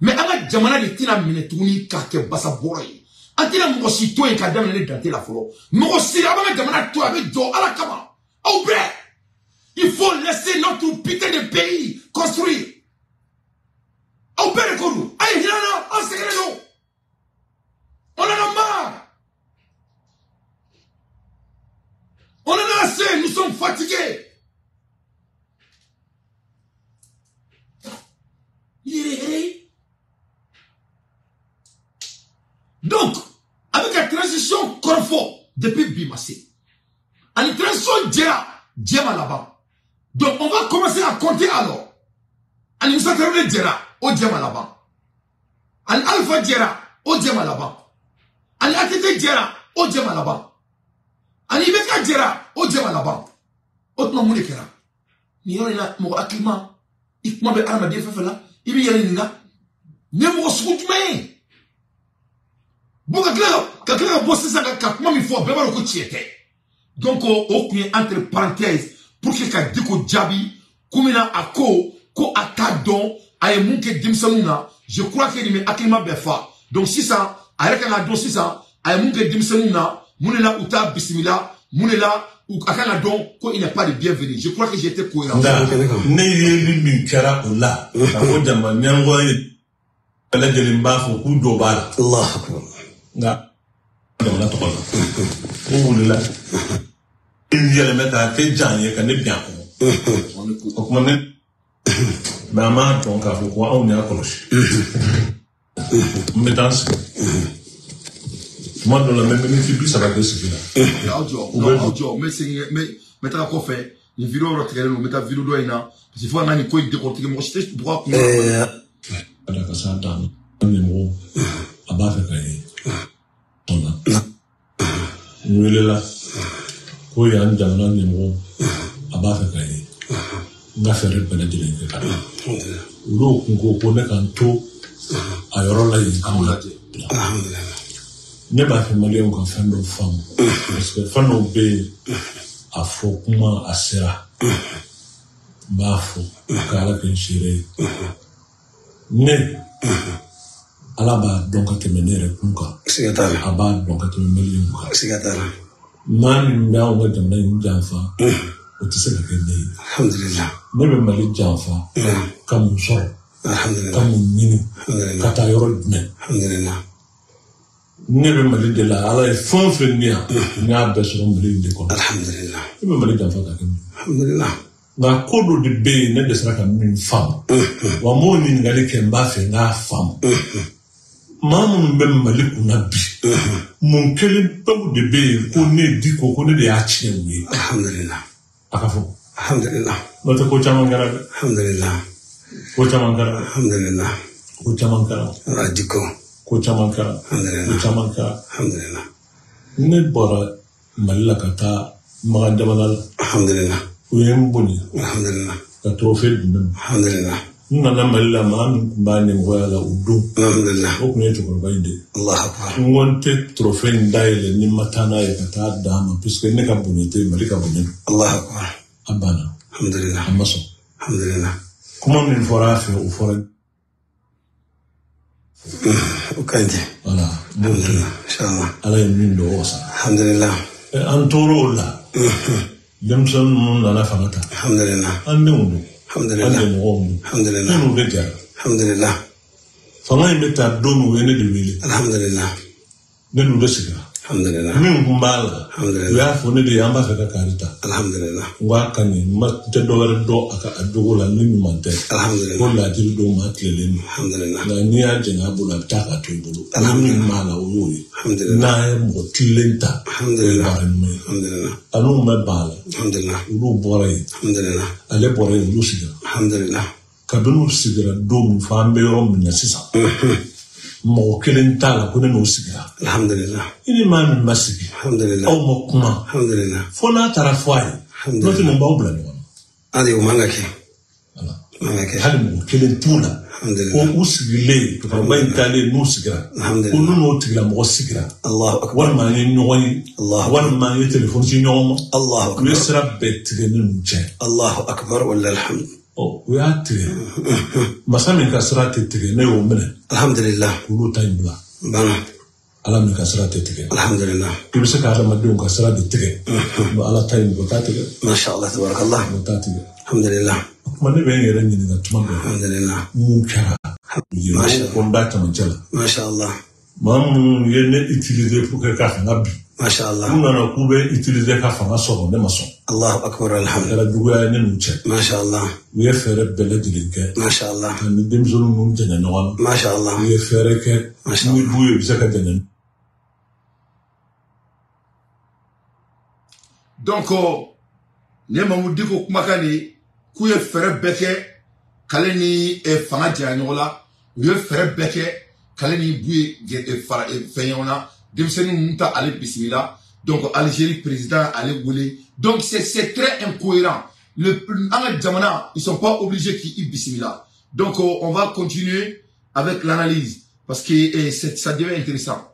Mais à jamana de tina mine touni kake basa boroy. Antina mgosi to e kadam ne dante la folo. Mgosi abanga jamana to avec jo ala kama. Au blé. Il faut laisser notre putain de pays construire. Au blé koru. Aïe hirana, en secret. On en a marre. On en a assez, nous sommes fatigués. Donc, avec la transition Corfo, depuis Bimassé, à la transition Djera, Djema là-bas. Donc, on va commencer à compter alors. À l'administrateur Djera, au Djema là-bas. À l'Alpha Djera, au Djema là-bas. À l'ATT Djera, au Djema là-bas. À l'IBK Djera, au Djema là-bas. Autrement, mon écran. Ni yon la mo akima, ikma be arma de fefela, ibi yele ninga. Ne mo sugu bon, ka kila bosser ça, ka kuma min fɔ bɛɛ b'a dɔn ko tiɲɛ tɛ. Donc, o kun ye entre parenthèses pour que ka Diko jaabi ko min na a ko a t'a dɔn a ye mun kɛ denmisɛnninw na. Je crois que nin bɛ hakilima bɛɛ fa. Donc sisan a yɛrɛ kan ka dɔn sisan a ye mun kɛ denmisɛnninw na, mun de la u t'a bisimila, mun de la a kan ka dɔn ko il n'est pas de bienvenu. Je crois que j'étais cohérent. Nka ne yeli min kɛra o la ka fɔ jama ɲɛmɔgɔ ye bɛɛ lajɛlen b'a fɔ k'u jɔ b'a la. Allahu akbar. Nka jamana tɔgɔ la ko wulila i yɛlɛmɛ k'a kɛ jan ye ka ne bin a kɔnɔ o kuma ne mɛ an m'a dɔn k'a fɔ ko anw de y'a kɔlɔsi. N bɛ taa n sigi tuma dɔ la n bɛ miniti 30 kɛ sigi la. Aw jɔ, aw jɔ, n bɛ segin n bɛ taga kɔfɛ nin vidéo yɔrɔ tigɛlen don, n bɛ taa vidéo dɔ in na parce que fo ka na nin ko in décortiquer mɔgɔ si tɛ bɔ a kun. Ka da ka s'a dan ɲɛmɔgɔ a b'a fɛ ka ye. N welela ko yan jamana ɲɛmɔgɔ a b'a fɛ ka ye n ka fɛɛrɛ bɛɛ lajɛlen kɛ ka na olu kun ko ne ka n to a yɔrɔ la yen ka lajɛ. Ne b'a fɛ maliyɛnw ka fɛn dɔ faamu parce que fɛn dɔw bɛ yen a fɔ kuma a sera N b'a fɔ ka Ala kɛ n seere ye. Ne Ala b'a dɔn ka tɛmɛ ne yɛrɛ kun kan. Siga t'a la. A b'a dɔn ka tɛmɛ maliyɛnw kan. Siga t'a la. Maa min bɛ anw ka jamana in janfa, o tɛ se ka kɛ ne ye. Alhamdulillah. Ne bɛ Mali janfa ka mun sɔrɔ, Alhamdulillah. ka mun ɲini, Alhamdulillah. ka taa yɔrɔ jumɛn. Alhamdulillah. Ne bɛ Mali de la, Ala ye fɛn o fɛn di yan, n y'a bɛɛ sɔrɔ Mali in de kɔnɔ. Alhamdulillah. Ne bɛ Mali janfa ka kɛ mun ye? Alhamdulillah. Nka ko dɔ de bɛ yen ne dɛsɛra ka min faamu. Wa n b'o ɲininkali kɛ n b'a fɛ n k'a faamu. Maa minnu bɛ Mali kunna bi, mun kelen pewu de bɛ yen ko ne Dicko ko ne de y'a tiɲɛ u ye. Alhamdulillah. A ka fɔ. Alhamdulillah. N'o tɛ ko caman kɛra dɛ. Alhamdulillah. Ko caman kɛra. Alhamdulillah. Ko caman kɛra. Ala Dicko. Ko caman kɛra. Alhamdulillah. Ko caman kɛra. Alhamdulillah. Ne bɔra Mali la ka taa Makan jamana la. Alhamdulillah. U ye n bonya. Alhamdulillah. Ka trophée di ne ma. Alhamdulillah. N nana Mali la maa min tun b'a ɲɛmɔgɔya la o don. Alhamdulillah. O tun ye cɛkɔrɔba in de ye. Allahu akbar. N ko n tɛ trophée in dayɛlɛ ni n ma taa n'a ye ka taa d'a ma puisque ne ka bonya tɛ Mali ka bonya don. Allahu akbar. A banna. Alhamdulillah. A ma sɔn. Alhamdulillah. Kuma min fɔra a fɛ o fɔra. O ka ɲi. Voilà. N b'o to yen. Inshallah. Ala ye min dɔn o sara. Alhamdulillah. An tor'o la. Denmisɛnnin ninnu nana fanga ta. Alhamdulillah. An denw don. Alhamdulillah. An jɛɲɔgɔnw don. Alhamdulillah. Ne n'u de jɛra. Alhamdulillah. Fanga in bɛ taa don min u ye ne de wele. Alhamdulillah. Ne n'u de sigira. Alhamdulillah. Min kun b'a la. Alhamdulillah. U y'a fɔ ne de ye an b'a fɛ ka kari ta. Alhamdulillah. N ko a ka ɲi n ma tɛ dɔ wɛrɛ dɔn a ka a jogo la ni ɲuman tɛ. Alhamdulillah. Ko laadiri don maa tilelen don. Alhamdulillah. Nka n'i y'a jɛngɛ a bolo a bɛ taa k'a to i bolo. Alhamdulillah. Min b'a la o y'o ye. Alhamdulillah. N'a ye mɔgɔ tilen ta. Alhamdulillah. O ye baara ɲuman ye. Alhamdulillah. A n'u ma ban a la. Alhamdulillah. Olu bɔra yen. Alhamdulillah. Ale bɔra yen olu sigira. Alhamdulillah. Kabini u sigira don min fo an bɛ yɔrɔ min na sisan. Mɔgɔ kelen t'a la ko ne n'o sigira. Alhamdulillah. I ni maa min ma sigi. Alhamdulillah. Aw ma kuma. Alhamdulillah. Fo n'a taara fɔ a ye. Alhamdulillah. N'o tɛ mun b'aw bila ɲɔgɔn na. Hali o man ka kɛ. Voilà. O man ka kɛ. Hali mɔgɔ kelen t'u la. Alhamdulillah. Ko u sigilen cɛkɔrɔba in taalen n'u sigira. Alhamdulillah. Ko n'u n'o tigilamɔgɔ sigira. Allahu akbar. Walima an ye ɲɔgɔn ye. Allahu akbar. Walima an ye telefɔni ci ɲɔgɔn ma. Allahu U ye akbar. sira bɛɛ tigɛ ne n'u cɛ. Allahu akbar wallahi alhamd. Ɔ u y'a tigɛ. Masa min ka sira tɛ tigɛ ne y'o minɛ. Alhamdulillah. K'olu ta in bila. Bana. Ala min ka sira tɛ tigɛ. Alhamdulillah. I bɛ se ka adamadenw ka sira de tigɛ. Mais Ala ta in mɔgɔ t'a tigɛ. Masha Allah tabarakallah. Mɔgɔ t'a tigɛ. Alhamdulillah. O tuma ne bɛ n yɛrɛ ɲininka tuma bɛɛ. Alhamdulillah. Mun kɛra? Masha Ko n b'a camancɛ la. Masha Allah. Maa minnu ye ne utiliser pour que ka fanga bin. Masha Allah. U nana k'u bɛ utiliser ka fanga sɔrɔ ne ma sɔn. Allahu akbar A alhamdulillah. kɛra juguya ye ne n'u cɛ. Masha Allah. U ye fɛɛrɛ bɛɛ lajɛlen kɛ. Masha Allah. Ka ni denmisɛnnin ninnu jɛɲɛ ɲɔgɔn na. Masha Allah. U ye fɛɛrɛ kɛ. Masha Ni du ye u bɛ se ka jɛɲɛ. Donc nin ye Mahmoud Dicko kumakan de ye k'u ye fɛɛrɛ bɛɛ kɛ k'ale ni fanga jɛra ɲɔgɔn la u ye fɛɛrɛ bɛɛ kɛ k'ale ni Buye fara fɛn ɲɔgɔn na denmisɛnnin ninnu ta ale bisimila. Donc Algérie président ale wele. Donc c'est très incohérent. Le an ka jamana, ils sont pas obligés k'i bisimila. Donc on va continuer avec l'analyse parce que ça devient intéressant.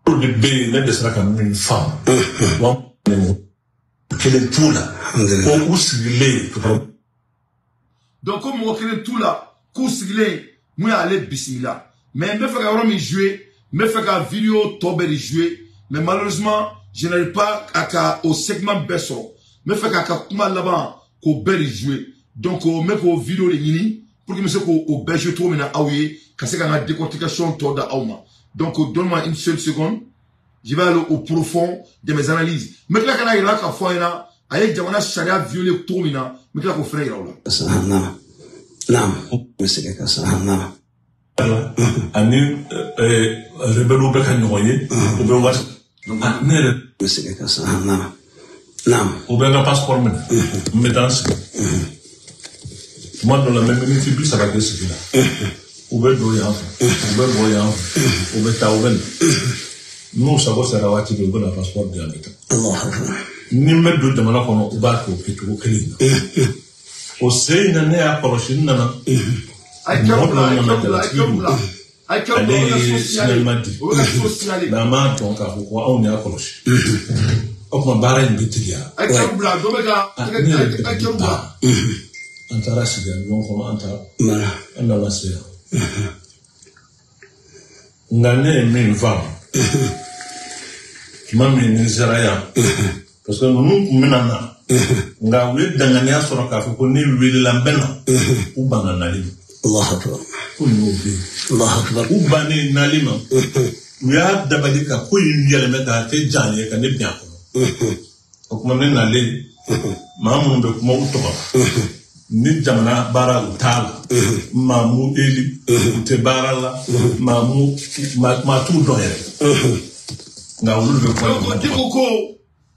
O de bɛ yen ne dɛsɛra ka min faamu. Wa kelen t'u la. Alhamdulillah. Ko u sigilen. Donc ko mɔgɔ kelen t'u la k'u sigilen mun y'ale bisimila. Mais n bɛ fɛ ka yɔrɔ min jouer, n bɛ fɛ ka vidéo tɔ bɛɛ de jouer, mais malheureusement je n'arrive pas à ka o segment bɛɛ sɔrɔ. N bɛ fɛ k'a ka kuma laban k'o bɛɛ de jouer. Donc n bɛ k'o vidéo de ɲini pour que n bɛ se k'o bɛɛ jouer cogo min na aw ye ka se ka n ka décortication tɔ da aw ma. Donc donne-moi une seule seconde. Je vais aller au profond de mes analyses. N bɛ tila ka na yira k'a fɔ aw ɲɛna a ye jamana sariya violer cogo min na, n bɛ tila k'o fɛnɛ yira aw la. Naam. Naam. N bɛ segin ka sa. Naam. Ani rebelles bɛ ka ɲɔgɔn ye. U bɛ wari. Ne yɛrɛ. N bɛ segin ka sa. Naam. Naam. U bɛ n ka passeport minɛ. N bɛ taa n sigi. Tuma dɔ la n bɛ miniti 30 kɛ sigi la. U bɛ don yan fɛ. U bɛ bɔ yan fɛ. U bɛ taa u bɛ na. N'u sago sera waati dɔ u bɛ na passeport di yan bɛ taa. Allahu akbar. Ni n bɛ don jamana kɔnɔ u b'a kɛ o kɛcogo kelen in na. O sen in na ne y'a kɔlɔsi n nana. A ye kɛrɛ bila, a ye kɛrɛ bila, a ye kɛrɛ bila. A ye kɛrɛ bila, o bɛ ka so Ale ye signaler. signalement di. O bɛ ka so signaler. Mais an m'a dɔn k'a fɔ ko anw de y'a kɔlɔsi. O tuma baara in bɛ teliya. A ye kɛrɛ bila dɔ bɛ ka a ye kɛrɛ bila. An taara sigi ɲɔgɔn kɔnɔ an taara. An nana se yan. Nka ne ye min faamu. Tuma min ni sera yan. Parce que ninnu tun bɛna na. Nka u ye danganiya sɔrɔ k'a fɔ ko ne welela n bɛ na. U banna nali ma. Allahu akbar. Ko nin y'o bɛ yen. Allahu akbar. U bannen nali ma. U y'a dabali ka ko in yɛlɛmɛ k'a kɛ jan ye ka ne bin a kɔnɔ. O tuma ne nalen maa minnu bɛ kuma u tɔgɔ ni jamana baara u t'a la maa m'u eli u tɛ baara la maa m'u maa t'u dɔn yɛrɛ nka olu de bɛ kuma. Donc Dicko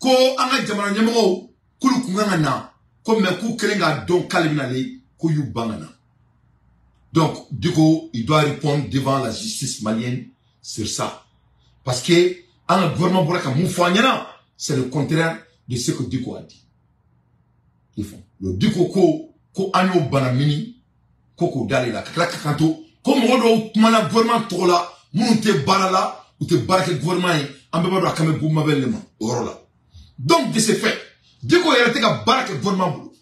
ko an ka jamana ɲɛmɔgɔw k'olu kun kan ka na ko mais k'u kɛlen k'a dɔn k'ale bɛ nalen k'u y'u ban ka na. Donc Dicko, il doit répondre devant la justice malienne sur ça. Parce que an ka gouvernement bɔra ka mun fɔ an ɲɛna, c'est le contraire de ce que Dicko a dit. Ils font. Le Dicko ko an y'o bana mini ko k'o d'ale la ka tila ka kan to ko mɔgɔ dɔw kumana gouvernement tɔgɔ la minnu tɛ baara la u tɛ baara kɛ gouvernement ye an bɛɛ b'a dɔn a kan bɛ Boubou Mabel de ma o yɔrɔ la. Donc de ce fait, Dicko yɛrɛ tɛ ka baara kɛ gouvernement bolo.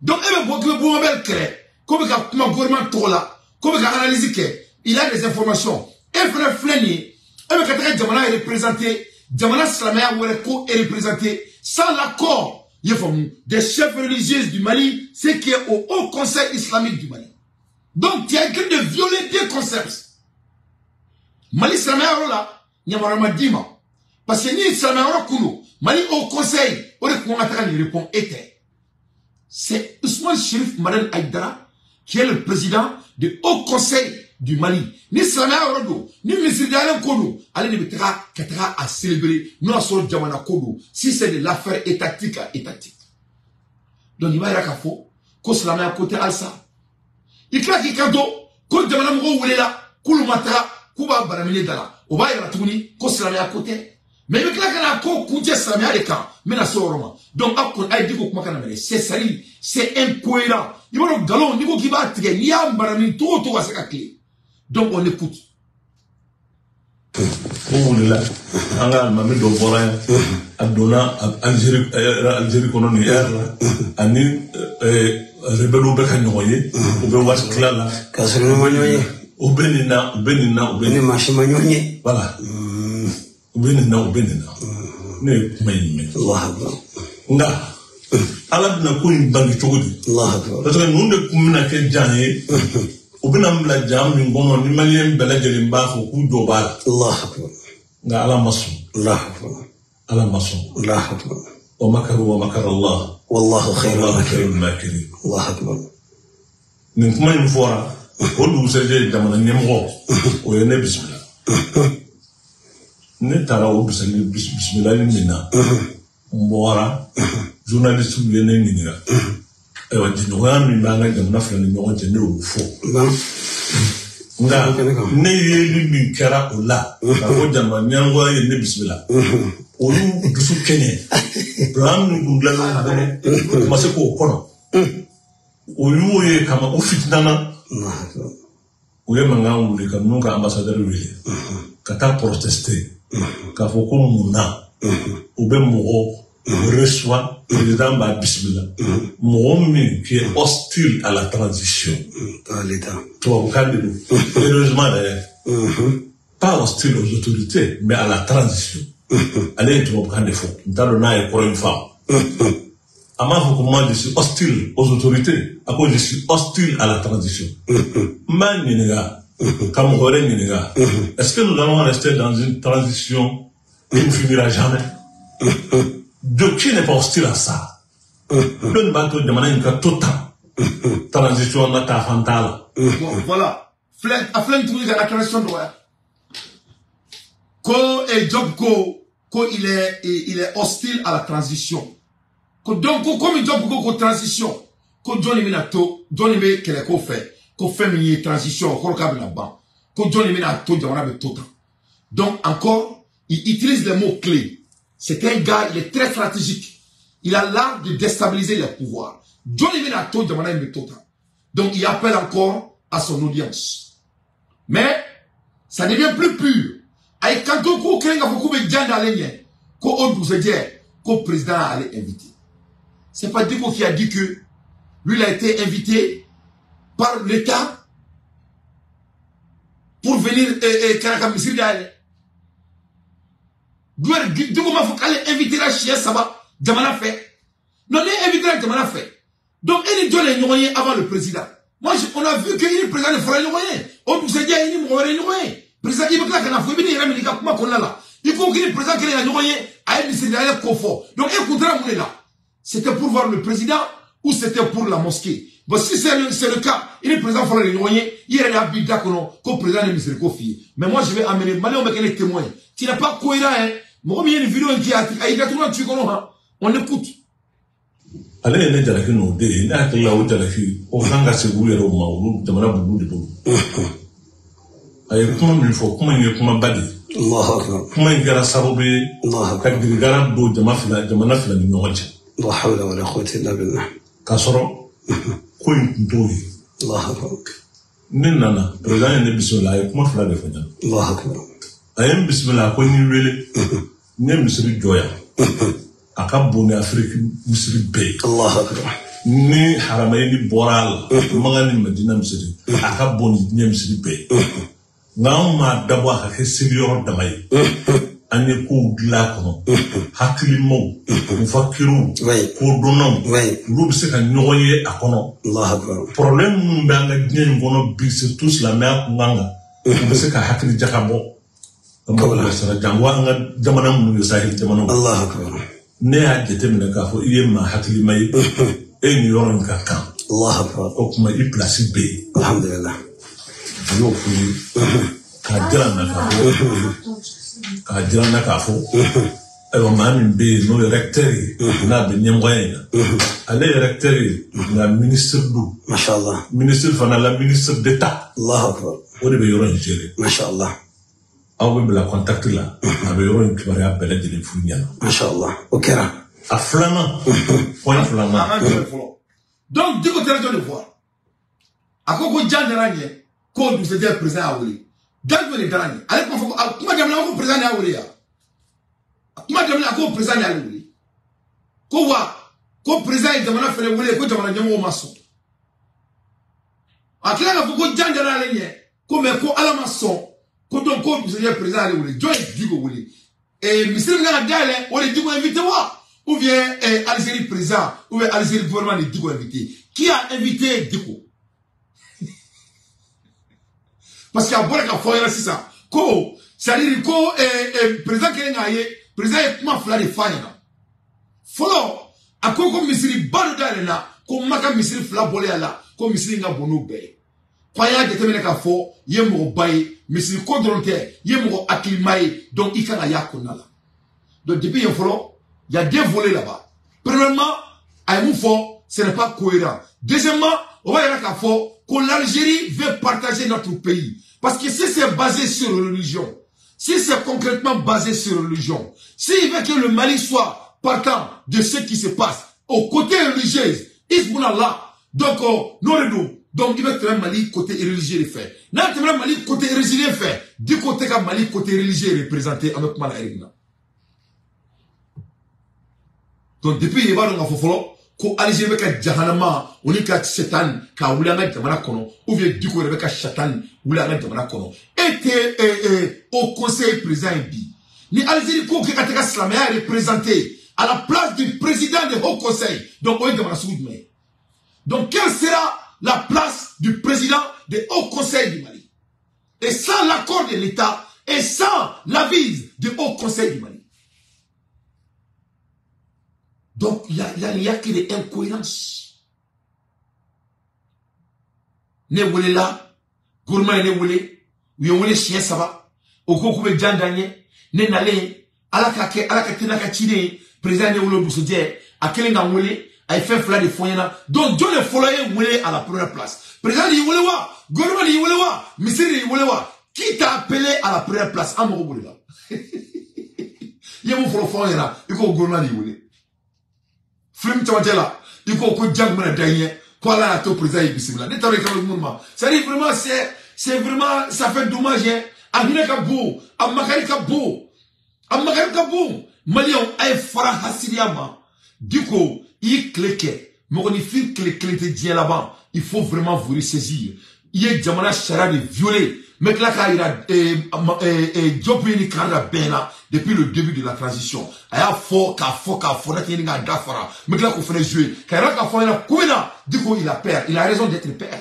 Donc e bɛ bɔ k'i bɛ Boubou Mabel kɛlɛ ko bɛ ka kuma gouvernement tɔgɔ la ko bɛ ka analyse kɛ, il a des informations. E fana filɛ nin ye, e bɛ ka taga jamana représenter, jamana silamɛya wɛrɛ ko e représenter sans l'accord des chefs religieux du Mali, ce qui est au Haut Conseil islamique du Mali. Donc tu es en train de violer deux concepts. Mali silamɛya yɔrɔ la, yamaruya ma d'i ma. Parce que ni silamɛya yɔrɔ kun don, Mali Haut Conseil o de kun kan ka taga nin répond e tɛ. C'est Ousmane Chérif Madani Haïdara qui est le président du Haut Conseil du Mali. Ni silamɛya yɔrɔ don, ni misiridalen ko don, ale de bɛ taga ka taga a célébrer n'o y'a sɔrɔ jamana ko don, si c'est de l'affaire étatique à étatique. Donc i b'a yira k'a fɔ ko silamɛya ko tɛ halisa. I tila k'i kanto ko jamana mɔgɔw welela k'olu ma taga k'u b'a banaminɛ da la, o b'a yira tuguni ko silamɛya ko tɛ. Mais i bɛ tila ka na ko kuncɛ silamɛya de kan, n bɛna se o yɔrɔ ma. Donc aw kɔni a ye Dicko kumakan lamɛn, c'est incohérent. I b'a dɔn nkalon n'i ko k'i b'a tigɛ n'i y'a banamin cogo o cogo a se ka tilen. Donc on écoute. Ko wulila an ka alimami dɔ bɔra yan a donna Algérie kɔnɔ nin heure la ani rebelles bɛ ka ɲɔgɔn ye u bɛ waati tila la k'a sɔrɔ n'u ma ɲɔgɔn ye. U bɛ nin na u bɛ nin na u bɛ ni maa si ma ɲɔgɔn ye. Voilà, u bɛ nin na u bɛ nin na ne ye kuma in mɛn. Allahu akbar. Nka Ala bɛna ko in bange cogo di? Allahu akbar. Parce que ninnu de kun bɛna kɛ jan ye. U bɛna n bila jan min kɔnɔ ni maliyɛn bɛɛ lajɛlen b'a fɔ k'u jɔ b'a la. Allahu akbar. Nka Ala ma sɔn. Allahu akbar. Ala ma sɔn. Allahu akbar. Wa makaru wa makara Allah. Wallahu khayrul makirin. Allahu akbar. Nin kuma in fɔra o dugusɛjɛ jamana ɲɛmɔgɔ o ye ne bisimila. Ne taara o bisimilali min na n bɔra journaliste ye ne ɲininka. Ayiwa jɛɲɔgɔnya min b'an ka jamana fila ni ɲɔgɔn cɛ ne y'o fɔ. Nka ne yeli min kɛra o la k'a fɔ jamana ɲɛmɔgɔ ye ne bisimila olu dusu kɛɲɛ plan min kun dilannen bolo u ma se k'o kɔnɔ o y'o ye kama u fitinana u ye mankan wuli ka ninnu ka ambassadeur wele ka taa protester k'a fɔ ko mun na u bɛ mɔgɔ reçoit président b'a bisimila mɔgɔ min qui est hostile à la transition. À l'État. Tubabukan de don. Heureusement d'ailleurs. Pas hostile aux autorités mais à la transition. Ale ye tubabukan de fɔ n t'a dɔn n'a ye kɔrɔ in faamu. A m'a fɔ ko moi je suis hostile aux autorités, a ko je suis hostile à la transition. N b'a ɲininka ka mɔgɔ wɛrɛ ɲininka, est-ce que nous allons rester dans une transition qui ne finira jamais? De qui n'est pas hostile à ça? Jɔnni b'a to jamana in ka to tan transition na taa fan t'a la. Bon, voilà. A filɛ tuguni ka transition dɔgɔya. Ko Diop ko il est hostile à la transition. Ko donc ko komi Diop ko transition ko jɔnni bɛna to jɔnni bɛ kɛlɛ ko fɛ ko fɛn min ye transition o kɔrɔ k'a bɛna ban ko jɔnni bɛna to jamana bɛ to tan. Donc encore il utilise des mots clés. C'est un gars, il est très stratégique. Il a l'art de déstabiliser les pouvoirs. Jɔnni bɛna to jamana in bɛ to tan. Donc il appelle encore à son audience. Mais ça devient plus pur. A ye kanto ko kelen k'a fɔ k'u bɛ jan d'ale ɲɛ ko o dugusɛjɛ ko président y'ale invité. C'est pas Dicko qui a dit que lui il a été invité par l'État pour venir kana ka misiri dayɛlɛ. Dicko m'a fɔ k'ale invité la siɲɛ 3 jamana fɛ. Non, ne invité la jamana fɛ. Donc e ni jɔn de ye ɲɔgɔn ye avant le président? Moi, on a vu que i ni président de fɔra ɲɔgɔn ye. O dugusɛjɛ i ni mɔgɔ wɛrɛ ye ɲɔgɔn ye. Président i bɛ tila ka na fɔ i bɛ n'i yɛrɛ minɛ i ka kuma kɔnɔna la. I ko k'i ni président kelen ka ɲɔgɔn ye, a ye misiri dayɛlɛ ko fɔ. Donc e kun taara mun de la? C'était pour voir le président ou c'était pour la mosquée? Bon, si c'est le cas, il est président fɔlɔ de ɲɔgɔn ye, i yɛrɛ de y'a b'i da kɔnɔ ko président de misiri ko f'i ye. Mais moi, je vais amener Maliyɛnw bɛ kɛ ne témoin. Tu n'es pas cohérent, hein. Mɔgɔ min ye nin vidéo in kɛ, a y'i datugu tu kɔnɔ han. On écoute. Ale ye ne jalaki n'o de ye, ne hakili la o jalaki o kan ka segin u yɛrɛw ma, olu jamana b'olu de bolo. A ye kuma min fɔ, kuma in ye kumaba de ye. Kuma in kɛra sababu ye ka girigara don jamana fila ni ɲɔgɔn cɛ. La hawla wala quwwata illa billah. K'a sɔrɔ ko in tun t'o ye. Ne nana, président ye ne bisimila, a ye kuma fila de fɔ n ɲɛna. A ye n bisimila, a ko n y'i wele, n ye misiri jɔ yan. A ka bon ni Afiriki misiri bɛɛ ye. Ni Haramayini bɔra a la, Makan ni Madina misiri, a ka bon ni diɲɛ misiri bɛɛ ye. Nka anw m'a dabɔ a ka kɛ seliyɔrɔ dama ye. An ye kow dilan a kɔnɔ, hakilimaw, mufakiruw, kodɔnnaw, olu bɛ se ka ɲɔgɔn ye a kɔnɔ. Problème minnu bɛ an ka diɲɛ in kɔnɔ bi, surtout silamɛya kunkan kan, u bɛ se ka hakili jagabɔ. Jango an ka jamana minnu ye saheli jamanaw. Ne y'a jateminɛ k'a fɔ i ye maa hakilima ye, e ni yɔrɔ in ka kan. O tuma i pilasi bɛ yen. Alhamdulillah. A y'o f'i ye k'a jira n na k'a fɔ, k'a jira n na k'a fɔ, ayiwa maa min bɛ yen n'o ye recteur ye, n'a bɛ ɲɛmɔgɔya in na, ale ye recteur ye, nka ministre don. Masha Allah. Ministre fana la, ministre d'État. Allahu akbar. O de bɛ yɔrɔ in gérer. Masha Allah. Aw bɛ bila contact la, a bɛ yɔrɔ in kibaruya bɛɛ lajɛlen f'u ɲɛna. Masha Allah. O kɛra. A filanan, point filanan. Donc Dicko taara jɔn de fɔ? A ko ko jan dara ɲɛ, ko dugusɛjɛ président y'a wele. Jan jumɛn de dara ɲɛ? Ale kuma fɔ ko a kuma daminɛ ko président de y'a wele yan. A kuma daminɛ a ko président de y'ale wele. Ko wa ko président ye jamana fɛnɛ wele, ko jamana ɲɛmɔgɔw ma sɔn. A tila k'a fɔ ko jan dara ale ɲɛ, ko mais ko Ala ma sɔn. Ko donc ko dugusɛjɛ président y'ale wele. Jɔn ye Dicko wele? Misiri min kan ka dayɛlɛ, o de Dicko invité wa? Ou bien Algérie président, ou bien Algérie gouvernement de Dicko invité? Qui a invité Dicko? Parce qu'il y a bɔra ka fɔ yɛrɛ sisan ko c'est-à-dire ko président kelen k'a ye, président ye kuma fila de f'a ɲɛna. Fɔlɔ, a ko ko misiri ba dɔ dayɛlɛnna, ko Maka misiri fila bɔlen a la, ko misiri in ka bon n'o bɛɛ ye. Ko an y'a jateminɛ k'a fɔ i ye mɔgɔba ye, misiri ko dɔrɔn tɛ, i ye mɔgɔ hakilima ye, donc i kan ka y'a kɔnɔna la. Donc depuis yen fɔlɔ, il y a deux volets là-bas. Premièrement, a ye mun fɔ, ce n'est pas cohérent. Deuxièmement, on va yɛrɛ k'a fɔ que l'Algérie veut partager notre pays. Parce que si c'est basé sur religion, si c'est concrètement basé sur religion, s'il veut que le Mali soit partant de ce qui se passe au côté religieux, Hezbollah, donc, nous, donc il veut que le Mali côté religieux le fait. N'a le Mali côté religieux fait, du côté que Mali côté religieux est représenté avec Mali. Donc depuis il va donc ko Algérie bɛ ka jahanama o ni ka satan ka wuli an ka jamana kɔnɔ, ou bien Dicko yɛrɛ bɛ ka satan wuli an ka jamana kɔnɔ. E tɛ au conseil président ye bi ni Algérie ko k'e ka taga silamɛya représenter à la place du président du haut conseil, donc o ye jamana sugu jumɛn ye? Donc quelle sera la place du président du haut conseil du Mali? Et sans l'accord de l'État et sans l'avis du haut conseil du Mali. Donc, il y a que des incohérences. Ne wele la, gourmand ne wele, u ye wele siɲɛ 3, o ko k'u bɛ jan dan ye, ne nalen, Ala ka kɛ, Ala ka teliya ka ciden ye, président ne wele o dugusɛjɛ, a kɛlen ka n wele, a ye fɛn fila de fɔ n ɲɛna. Donc, jɔn de fɔlɔ ye wele à la première place? Président de y'i wele wa? Gouvernement de y'i wele wa? Misiri de y'i wele wa? Qui t'a appelé à la première place? An mago b'o de la. I ye mun fɔlɔ fɔ an ɲɛna, i ko gouvernement de y'i wele. Film camancɛ la, i ko ko jan kun bɛna da i ɲɛ, ko Ala y'a to président y'i bisimila. Ne t'a dɔn i kan bɛ minnu ma. C'est-à-dire vraiment c'est vraiment, ça fait dommage, hein. A hinɛ ka bon, a makari ka bon, a makari ka bon. Maliyɛnw a ye fara hasidiya ma. Diko i ye tile kɛ, mɔgɔninfin tile kelen tɛ diɲɛ laban. Il faut vraiment vous ressaisir. I ye jamana sariya de violer. N bɛ tila k'a yira Diop ye ni Karada bɛɛ la depuis le début de la transition. A y'a fɔ k'a fɔ k'a fɔ n'a tɛ ɲini k'a da fara. N bɛ tila k'o fana jouer. K'a yira k'a fɔ a ɲɛna kun min na Diko il a peur. Il a raison d'être peur.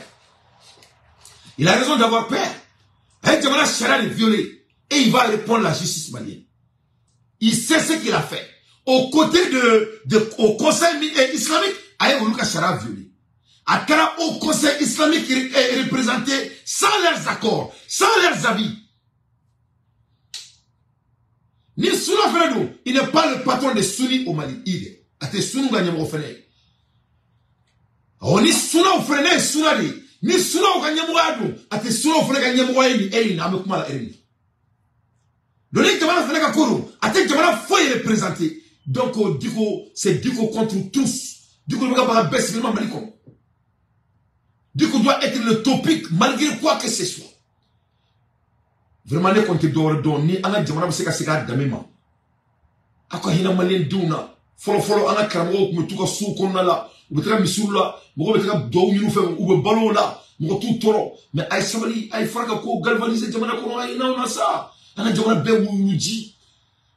Il a raison d'avoir peur. A ye jamana sariya de violer. Et il va répondre à la justice malienne. Il sait ce qu'il a fait. Au côté au conseil islamique, a ye olu ka sariya violer. A kɛra au conseil islamique est représenté sans leurs accords, sans leurs avis. Ni Souna fɛnɛ don, il n'est pas le patron des Sunnis au Mali. Il est. A tɛ Sunu ka ɲɛmɔgɔ fɛnɛ ye. Awɔ, ni Sunaw fɛnɛ, ne ye Suna de ye. Ni Sunaw ka ɲɛmɔgɔya don, a tɛ Sunaw fɛnɛ ka ɲɛmɔgɔya ye nin heure in na, an bɛ kuma la heure in na. Donc ni jamana fɛnɛ ka ko don, a tɛ jamana foyi représenter. Donc Diko, c'est Diko contre tous. Diko bɛ ka baga bɛɛ sigilen ma Mali kɔnɔ. Diko doit être le topic malgré quoi que ce soit. Vraiment ne kɔni tɛ dɔwɛrɛ dɔn ni an ka jamana bɛ se ka segin a danbe ma. Aw ka hinɛ maliyɛn denw na. Fɔlɔ fɔlɔ an ka karamɔgɔw tun bɛ t'u ka sow kɔnɔna la, u bɛ taga misiw la, mɔgɔw bɛ taga duwawu ɲini u fɛ, u bɛ balo o la, mɔgɔ t'u tɔɔrɔ. Mais a ye sabali, a ye fara ka ko galvaniser jamana kɔnɔ, a ye hinɛ anw na sa. An ka jamana bɛɛ wuluwuluji.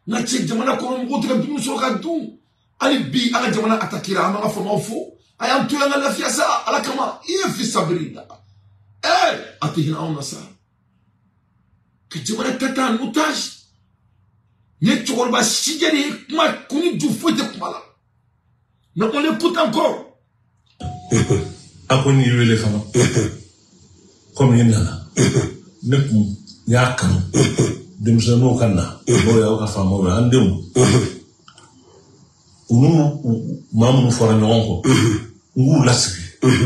N ka cɛ jamana kɔnɔ mɔgɔw tɛ ka dumuni sɔrɔ ka dun. Hali bi an ka jamana attaquera, an b'an ka faamaw fo. A y'an to yan ka lafiya sa, Ala kama. I ye fi sabiri la. A tɛ hinɛ anw na sa. Ka jamana ta ta en otage. Nin ye cɛkɔrɔba sijɛ de ye, kuma kun ni ju foyi tɛ kuma la. Mais on l'écoute encore. A ko n'i wele fana. Komi i nana. Ne kun y'a kanu. Denmisɛnninw ka na. N'o y'aw ka faamaw ye, an denw. U n'u maa minnu fɔra ɲɔgɔn kɔ. N k'u lasigi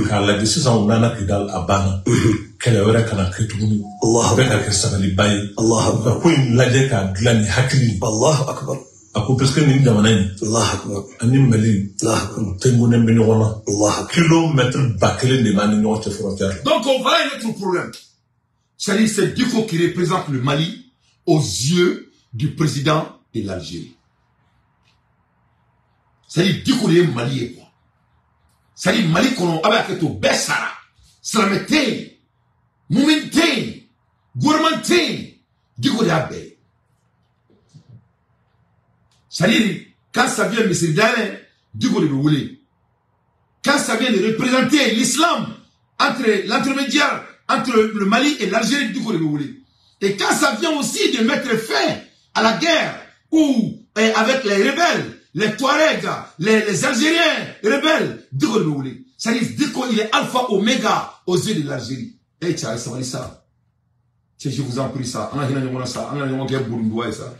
k'a lajɛ sisan u nana Kidal a banna kɛlɛ wɛrɛ kana kɛ tuguni bɛɛ ka kɛ sabaliba ye u ka ko in lajɛ k'a dilan ni hakili ye. Allahu akbar. A ko parce que nin jamana in Allahu akbar. Ani Mali tɛnkunnen bɛ ɲɔgɔn na. Allahu akbar. Kilomètre 1000 de b'an ni ɲɔgɔn cɛ frontière la. Donc voilà un autre problème. C'est-à-dire c'est Diko qui représente le Mali aux yeux du président de l'Algérie. C'est-à-dire Diko de ye Mali ye quoi. C'est-à-dire Mali kɔnɔ a b'a kɛ to bɛɛ sara. Silamɛ tɛ yen, mumin tɛ yen, gouvernement tɛ yen, Diko de y'a bɛɛ ye. C'est-à-dire quand ça vient misiri dayɛlɛ, Diko de bɛ wele. Quand ça vient de représenter l'islam entre l'intermédiaire entre le Mali et l'Algérie, Diko de bɛ wele. Et quand ça vient aussi de mettre fin à la guerre ou avec les rebelles, les Touaregs, les Algériens rebelles, Diko de bɛ wele. C'est-à-dire Diko, il est alpha oméga aux yeux de l'Algérie. Eh tiens, ça va dire ça. Tiens, je vous en prie ça. An ka hinɛ ɲɔgɔn na sa. An ka ɲɔgɔn kɛ burunduwa ye sa.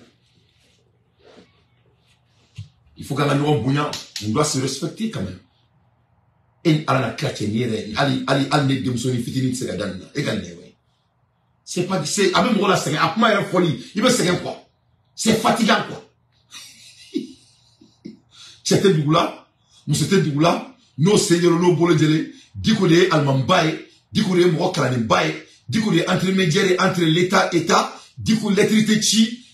Il faut qu'an ka ɲɔgɔn bonya. On doit se respecter quand même. E ni Ala na kira cɛ nin yɛrɛ, hali hali hali ne denmisɛnnin fitinin tɛ se ka da nin na. E ka nin ye. C'est pas, c'est a bɛ mɔgɔ la sɛgɛn. A kuma yɛrɛ fɔli, i bɛ sɛgɛn quoi. C'est fatigant quoi. Cɛ tɛ dugu la, muso tɛ dugu la, n'o sen jɛlen n'o bolo jɛlen, Diko de ye alimamiba ye, Diko de ye mɔgɔ kalannenba ye, Diko de ye intermédiaire ye entre l'État État, Diko lettre tɛ ci,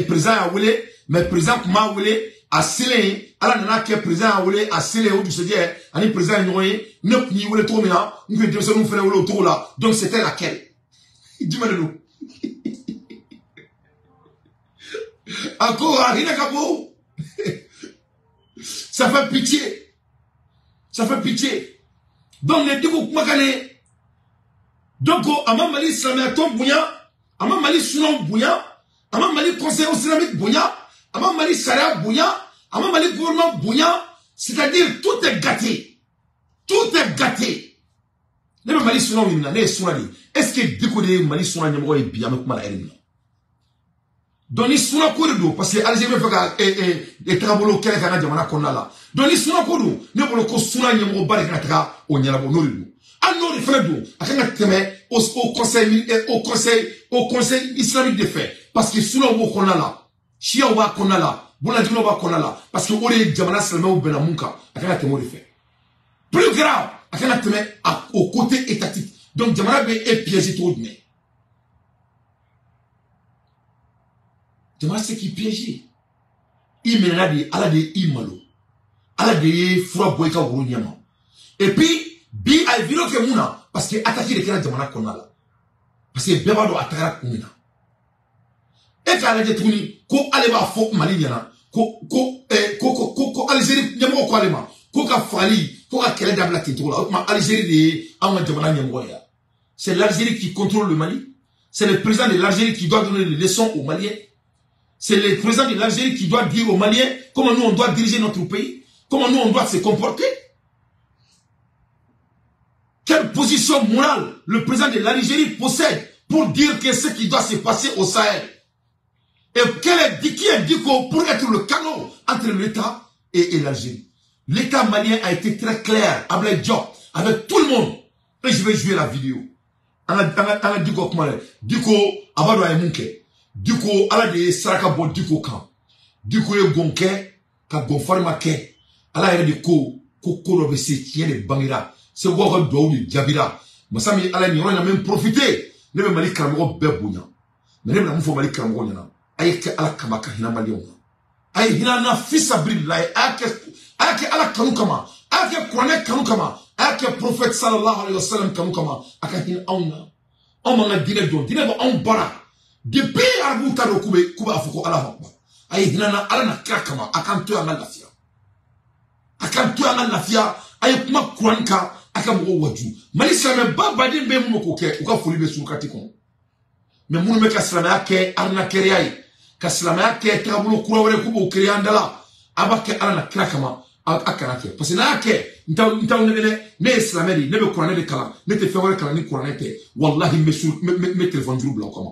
président y'a wele, mais président tun b'a wele, a selen, Ala nana kɛ président y'a wele, a selen o dugusɛjɛ, ani président ye ɲɔgɔn ye, ne tun y'i wele cogo min na, n tun ye denmisɛnninw fana wele o cogo la, donc c'était laquelle? Jumɛn de don? A ko a hinɛ ka bon. Ça fait pitié. Ça fait pitié. Donc, les Diko kumakan ye. Donc, a ma Mali silamɛya tɔn bonya, a ma Mali sunaw bonya, a ma Mali conseil islamique bonya, a ma Mali sariya bonya, a ma Mali gouvernement bonya. C'est-à-dire, tout est gâté. Tout est gâté. Ne bɛ Mali sunaw ɲininka, ne ye suna de ye. Est-ce que Diko de ye Mali suna ɲɛmɔgɔ ye bi an bɛ kuma la heure min na? Donc ni suna ko de don, parce que Algérie bɛ fɛ ka tagabolo kɛlɛ kɛ an ka jamana kɔnɔna la. Donc ni suna ko don, ne bolo ko suna ɲɛmɔgɔba de kan ka taga o ɲɛnabɔ, n'o de don. Hali n'o de fana don, a kan ka tɛmɛ au conseil islamique de fɛ, parce que sunaw b'o kɔnɔna la, siyaw b'a kɔnɔna la, bololajiginɛw b'a kɔnɔna la, parce que o de ye jamana silamɛw bɛnna mun kan, a kan ka tɛmɛ o de fɛ. Plus grave, a kan ka tɛmɛ au côté étatique. Donc jamana bɛ e piéger cogo jumɛn? Jamana se k'i piéger. I minɛna de, Ala de i malo. Ala de ye fura bɔ i ka woro ɲɛma. Et puis bi a ye vidéo kɛ mun na? Parce que attaque de kɛra jamana kɔnɔna la. Parce que bɛɛ b'a dɔn a tagara kun min na. E k'a lajɛ tuguni ko ale b'a fɔ Mali ɲɛna ko ko ko ko ko Algérie ɲɛmɔgɔ ko ale ma ko ka fagali ko ka kɛlɛ dabila ten cogo la. O tuma Algérie de ye anw ka jamana ɲɛmɔgɔ ye. C'est l'Algérie qui contrôle le Mali. C'est le président de l'Algérie qui doit donner des leçons aux Maliens. C'est le président de l'Algérie qui doit dire aux Maliens comment nous on doit diriger notre pays, comment nous on doit se comporter. Quelle position morale le président de l'Algérie possède pour dire que ce qui doit se passer au Sahel? Et qui est Dicko pour être le canot entre l'État et l'Algérie? L'État malien a été très clair, Ablaye Diop, avec tout le monde. Et je vais jouer la vidéo. Dicko, Dicko, a b'a dɔn a ye mun kɛ. Dicko, Ala de ye saraka bɔ Dicko kan. Dicko ye gon kɛ, ka gon farima kɛ. Ala yɛrɛ de ko ko ko dɔ bɛ se, tiɲɛ de bangera. Segukaw ka duwawu de jaabira. Masa min Ala ye nin yɔrɔ in na, n bɛ n profiter. Ne bɛ Mali karamɔgɔ bɛɛ bonya. Mais ne bɛna mun fɔ Mali karamɔgɔ ɲɛna? A ye kɛ Ala kama ka hinɛ Maliyɛnw na. A ye hinɛ an na fisabililayi. A y'a kɛ Ala kanu kama. A y'a kɛ kuranɛ kanu kama. A y'a kɛ prophète sallallahu alayhi wa sallam kanu kama. A ka hinɛ anw na. Anw m'an ka diinɛ dɔn. Diinɛ bɛ anw bara. Depuis arabuw t'a dɔn k'u b'a fɔ ko Ala akbar. A ye hinɛ an na Ala na kira kama. A k'an to yan an ka lafiya. A k'an to yan an ka lafiya. A ye kuma kuranɛ kan. A ka mɔgɔw waju. Mali silamɛba baden bɛ mun bɛ k'o kɛ, u ka foli bɛ surukati kɔnɔ. Mais minnu bɛ ka silamɛya kɛ arnaqueria ye, ka silamɛya kɛ tagabolo kura wɛrɛ k'u b'o créer an da la, a b'a kɛ Ala na kira kama, a kana kɛ. Parce que n'a y'a kɛ, n t'aw nɛgɛ dɛ, ne ye silamɛ de ye, ne bɛ kuranɛ de kalan, ne tɛ fɛn wɛrɛ kalan ni kuranɛ tɛ. Walahi n bɛ téléphone juru bila o kama.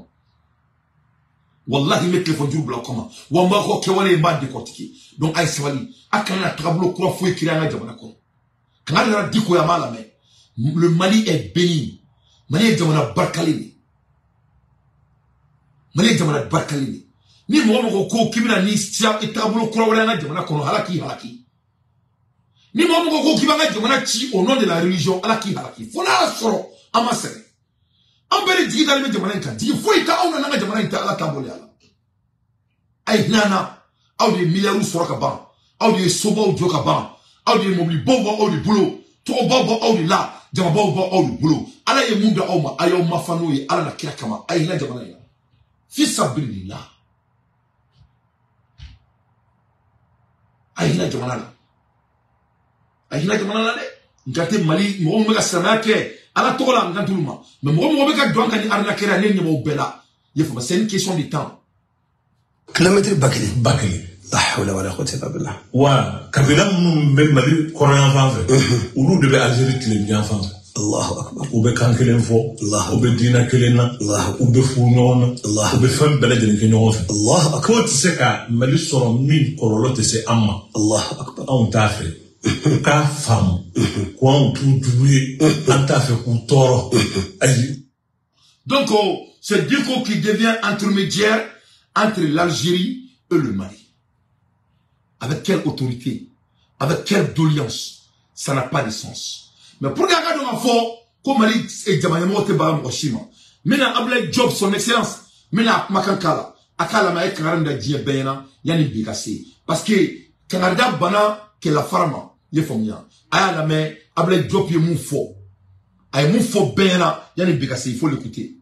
Wallahi n bɛ téléphone juru bila o kama. Wa n b'a kɔ kɛwale n b'a décortiquer. Donc a ye sabali, a kana na tagabolo kura foyi créer an ka jamana kɔnɔ. Kana nana Dicko ya m'a lamɛn. Le Mali est béni. Mali ye jamana barikalen de. Mali ye jamana barikalen de. Ni mɔgɔ mɔgɔ ko k'i bɛna ni tagabolo kura wɛrɛ an ka jamana kɔnɔ, Ala k'i halaki. Ni mɔgɔ mɔgɔ ko k'i b'an ka jamana ci au nom de la religion, Ala k'i halaki. Fo n'a y'a sɔrɔ an ma sɛgɛn. An bɛɛ de jigi dalen bɛ jamana in kan. Jigi foyi tɛ anw na n'an ka jamana in tɛ Ala ta bɔlen a la. A ye hinɛ an na. Aw de ye miliyariw sɔrɔ ka ban. Aw de ye sobaw jɔ ka ban. Aw de ye mobilibaw bɔ aw de bolo. Tɔgɔbaw bɔ aw de la. Jamabaw bɔ aw de bolo. Ala ye mun da aw ma, a y'aw mafa n'o ye Ala na kira kama. A ye hinɛ jamana in na. Fisabilillah. A ye hinɛ jamana la. A ye hinɛ jamana la dɛ. N kan tɛ Mali mɔgɔ min bɛ ka silamɛya kɛ Ala tɔgɔ la, n kan t'olu ma. Mais mɔgɔ mɔgɔ bɛ ka don an kan ni arnaqueria, ne ɲɛ b'aw bɛɛ la. I y'a faamu, c'est une question de temps. Kilomètre 1000. 1000. La hawla wala quwwata illa billah. Wa kabila minnu bɛ Mali kɔrɔyan fan fɛ, olu de bɛ Algérie tilebinyan fan fɛ. Allahu akbar. U bɛ kan kelen fɔ, u bɛ diinɛ kelen na, u bɛ furu ɲɔgɔn na, u bɛ fɛn bɛɛ lajɛlen kɛ ɲɔgɔn fɛ. Allahu akbar. K'o tɛ se ka Mali sɔrɔ min kɔlɔlɔ tɛ se an ma. Allahu akbar. Anw t'a fɛ. U k'a faamu ko anw t'u jugu ye, an t'a fɛ k'u tɔɔrɔ. Ayi. Donc c'est Dicko qui devient intermédiaire entre l'Algérie et le Mali. Avec quelle autorité? Avec quelle doléance? Ça n'a pas de sens. Mais pour que nous fassions, comme Mali et jamana ɲɛmɔgɔ tɛ baga mɔgɔ si ma. N bɛna Ablaye Diop, son excellence, n bɛna kumakan k'a la. A k'a lamɛn, a ye kangari da diɲɛ bɛɛ ɲɛna yanni bi ka se. Parce que kangarida banna kɛlɛ fara ma, i ye faamuya. A y'a lamɛn, Ablaye Diop ye mun fɔ. A ye mun fɔ bɛɛ ɲɛna yanni bi ka se, il faut l'écouter.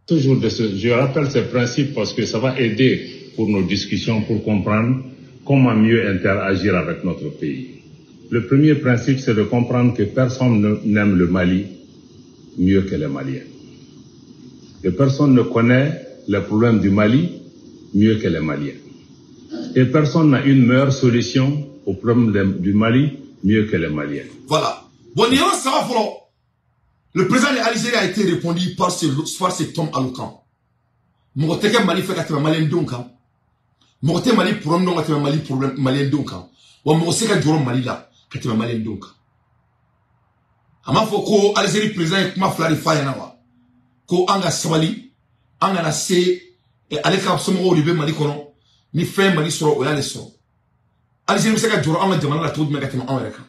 Toujours je rappelle ces principes parce que ça va aider pour nos discussions, pour comprendre comment mieux interagir avec notre pays. Le premier principe, c'est de comprendre que personne n'aime le Mali mieux que les Maliens. Et personne ne connaît les problèmes du Mali mieux que les Maliens. Et personne n'a une meilleure solution aux problèmes du Mali mieux que les Maliens. Voilà. Bon, ça va, le président de l'Algérie a été répondu par cet homme alloquant. Mɔgɔ tɛ kɛ Mali fɛ ka tɛmɛ Malien denw kan. Mɔgɔ tɛ Mali problème dɔn ka tɛmɛ Mali problème Malien denw kan. Wa mɔgɔ se ka jɔrɔ Mali la ka tɛmɛ Malien denw kan. A m'a fɔ ko Algérie président ye kuma fila de f'a ɲɛna wa? Ko an ka sabali, an kana se ale ka somɔgɔw de bɛ Mali kɔnɔ, ni fɛn Mali sɔrɔ o y'ale sɔrɔ. Algérie bɛ se ka jɔrɔ an ka jamana la cogo jumɛn ka tɛmɛ anw yɛrɛ kan?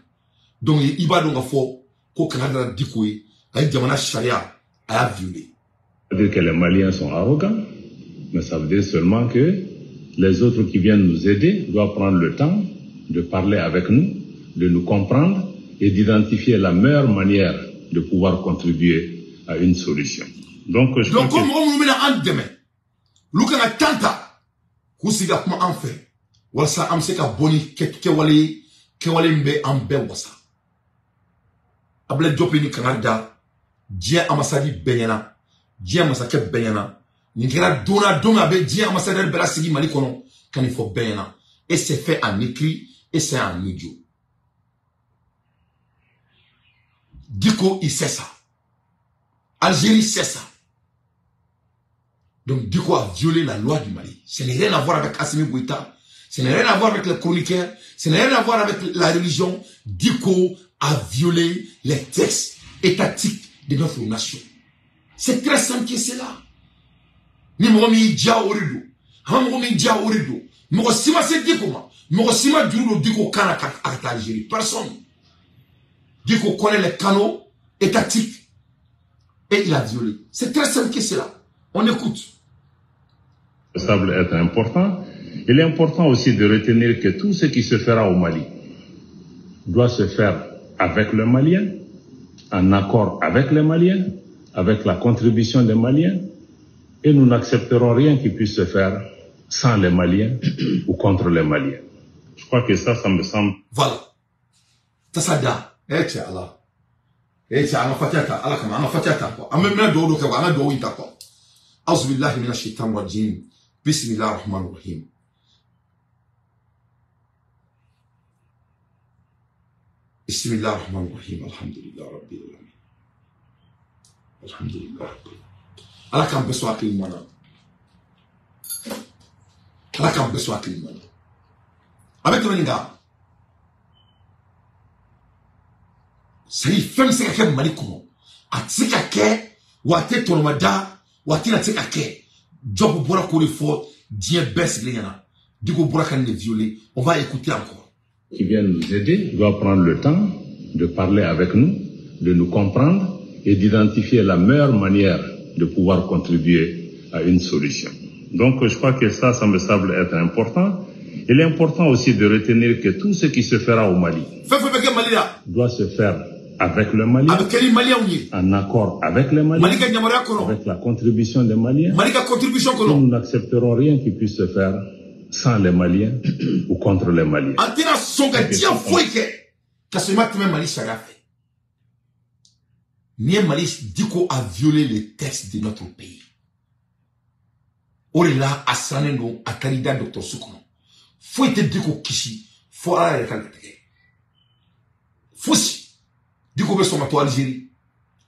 Donc i b'a dɔn k'a fɔ ko kangari dara Dicko ye, a ye jamana sariya a y'a violé. Ça veut dire que les Maliens sont arrogants, mais ça veut dire seulement que Les autres qui viennent nous aider doivent prendre le temps de parler avec nous, de nous comprendre et d'identifier la meilleure manière de pouvoir contribuer à une solution. Donc, je donc, crois que... comme on a demain, Lukana tanta, kusiga kuma an fɛ, walasa an bɛ se ka bɔ ni kɛwale min bɛ an bɛɛ wasa. Abdoulaye Diop ni kangari da diɲɛ ambassade bɛɛ ɲɛna, diɲɛ masakɛ bɛɛ ɲɛna. Nin kɛra don na don min a bɛ diɲɛ ambassadeur bɛɛ lasigi Mali kɔnɔ ka nin fɔ bɛɛ ɲɛna. Et c'est fait en écrit et c'est en audio. Dicko, il sait ça. Algérie sait ça. Donc Dicko a violé la loi du Mali. Ce n'est rien à voir avec Assimi Goïta. Ce n'est rien à voir avec les chroniqueurs. Ce n'est rien à voir avec la religion. Dicko a violé les textes étatiques de notre nation. C'est très simple que c'est là. Ni mɔgɔ min ja o de don. Han mɔgɔ min ja o de don. Mɔgɔ si ma se Dicko ma. Mɔgɔ si ma juru don Dicko kan na ka taa Algérie. Personne. Dicko connaît les canaux étatiques et il a violé. C'est très simple que c'est là. On écoute. Ça semble être important. Il est important aussi de retenir que tout ce qui se fera au Mali doit se faire avec le Malien, en accord avec les Maliens, avec la contribution des Maliens, et nous n'accepterons rien qui puisse se faire sans les Maliens ou contre les Maliens. Je crois que ça me semble... Voilà. Ça da. Eh, tiens, Allah. Eh, tiens, Allah fatiata, Allah kama, Allah fatiata, quoi. En même temps, dehors, quoi, Allah dehors, il t'a quoi. Auzubillahi minash shaitanir rajim. Bismillahir rahmanir rahim. Bismillahir rahmanir rahim. Alhamdulillah rabbil alamin. Alhamdulillah rabbil. Allah kan bɛ sɔn hakili ɲuman na. Ala k'an bɛɛ sɔn hakili ɲuman na. A bɛ tɛmɛ nin kan. C'est-à-dire fɛn bɛ se ka kɛ Mali kɔnɔ. A tɛ se ka kɛ, wa a tɛ tɔnɔmada, wa a tɛna se ka kɛ. Diop bɔra k'o de fɔ diɲɛ bɛɛ sigilen ɲɛna. Dicko bɔra ka nin de violer. On va écouter encore. Qui viennent nous aider doit prendre le temps de parler avec nous, de nous comprendre et d'identifier la meilleure manière de pouvoir contribuer à une solution. Donc je crois que ça me semble être important. Il est important aussi de retenir que tout ce qui se fera au Mali doit se faire avec le Mali, en accord avec les Maliens, avec la contribution des Maliens. Nous n'accepterons rien qui puisse se faire sans les Maliens ou contre les Maliens. Ni Mali Dicko a violé les textes de notre pays. Orela a siranlen don a taara i da dɔgɔtɔrɔso kɔnɔ. Foyi tɛ Dicko kisi fo Ala yɛrɛ ka latigɛ. Fosi. Dicko bɛ sɔn ka to Algérie.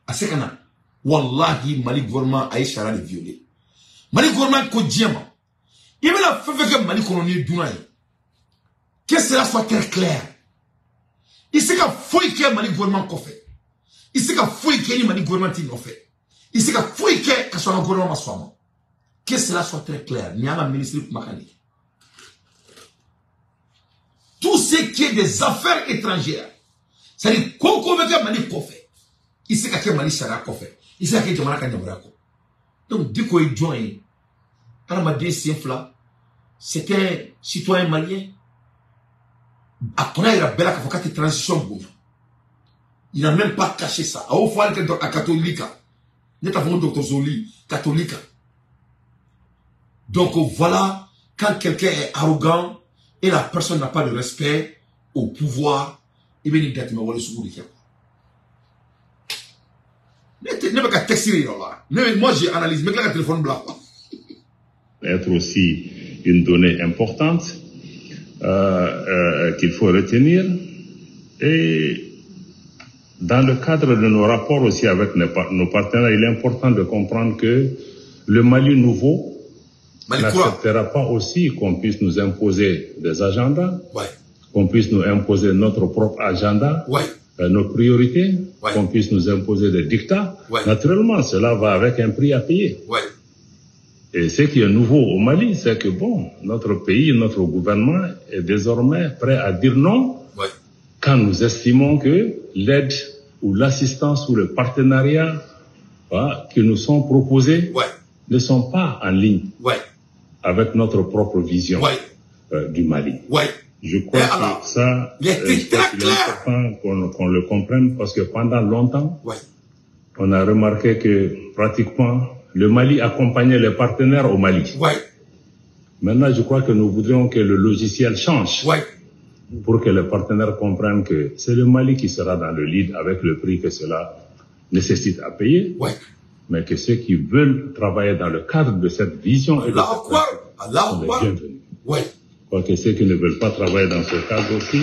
A se ka na. Wallahi Mali gouvernement a ye sariya de violé. Mali gouvernement ko diɲɛ ma. I bɛna fɛn fɛn kɛ Mali kɔnɔ n'i ye dunan ye. Que cela soit très clair. I se ka foyi kɛ Mali gouvernement kɔfɛ. I se ka foyi kɛ ni Mali gouvernement t'i nɔfɛ. I se ka foyi kɛ ka sɔrɔ an ka gouvernement ma sɔn a ma. Que cela soit très clair. Ni an ka ministre kumakan de ye. Tout ce qui est des affaires étrangères, c'est-à-dire ko ko bɛ kɛ Mali kɔfɛ, i se ka kɛ Mali sariya kɔfɛ, i se ka kɛ jamana ka yamaruya kɔ. Donc Dicko ye jɔn ye? Hadamaden sen fila, c'est un citoyen malien. A kɔnɔ yira bɛɛ la k'a fɔ k'a tɛ transition bonya. Il n'a même pas caché ça. A y'o fɔ hali kɛ a catholique. Ne t'a fɔ ko dɔgɔtɔrɔso catholique. Donc voilà, quand quelqu'un est arrogant et la personne n'a pas de respect au pouvoir, il bɛ nin datɛmɛ wale sugu de kɛ. Ne bɛ ka texte de yira o la. Moi j'ai analysé, n bɛ tila ka téléphone bila quoi. Être aussi une donnée importante qu'il faut retenir. Et dans le cadre de nos rapports aussi avec nos partenaires, il est important de comprendre que le Mali nouveau n'acceptera pas aussi qu'on puisse nous imposer des agendas, qu'on puisse nous imposer notre propre agenda, nos priorités, qu'on puisse nous imposer des dictats. Naturellement, cela va avec un prix à payer. Et ce qui est nouveau au Mali, c'est que bon, notre pays, notre gouvernement est désormais prêt à dire non quand nous estimons que l'aide ou l'assistance ou le partenariat qui nous sont proposés ne sont pas en ligne avec notre propre vision du Mali. Ouais. Je crois que ça, c'est important qu'on le comprenne parce que pendant longtemps, on a remarqué que pratiquement le Mali accompagnait les partenaires au Mali. Ouais. Maintenant, je crois que nous voudrions que le logiciel change. Ouais. Pour que les partenaires comprennent que c'est le Mali qui sera dans le lead avec le prix que cela nécessite à payer. Ouais. Mais que ceux qui veulent travailler dans le cadre de cette vision et de cette sont les bienvenus. Ouais. Quoique ceux qui ne veulent pas travailler dans ce cadre aussi.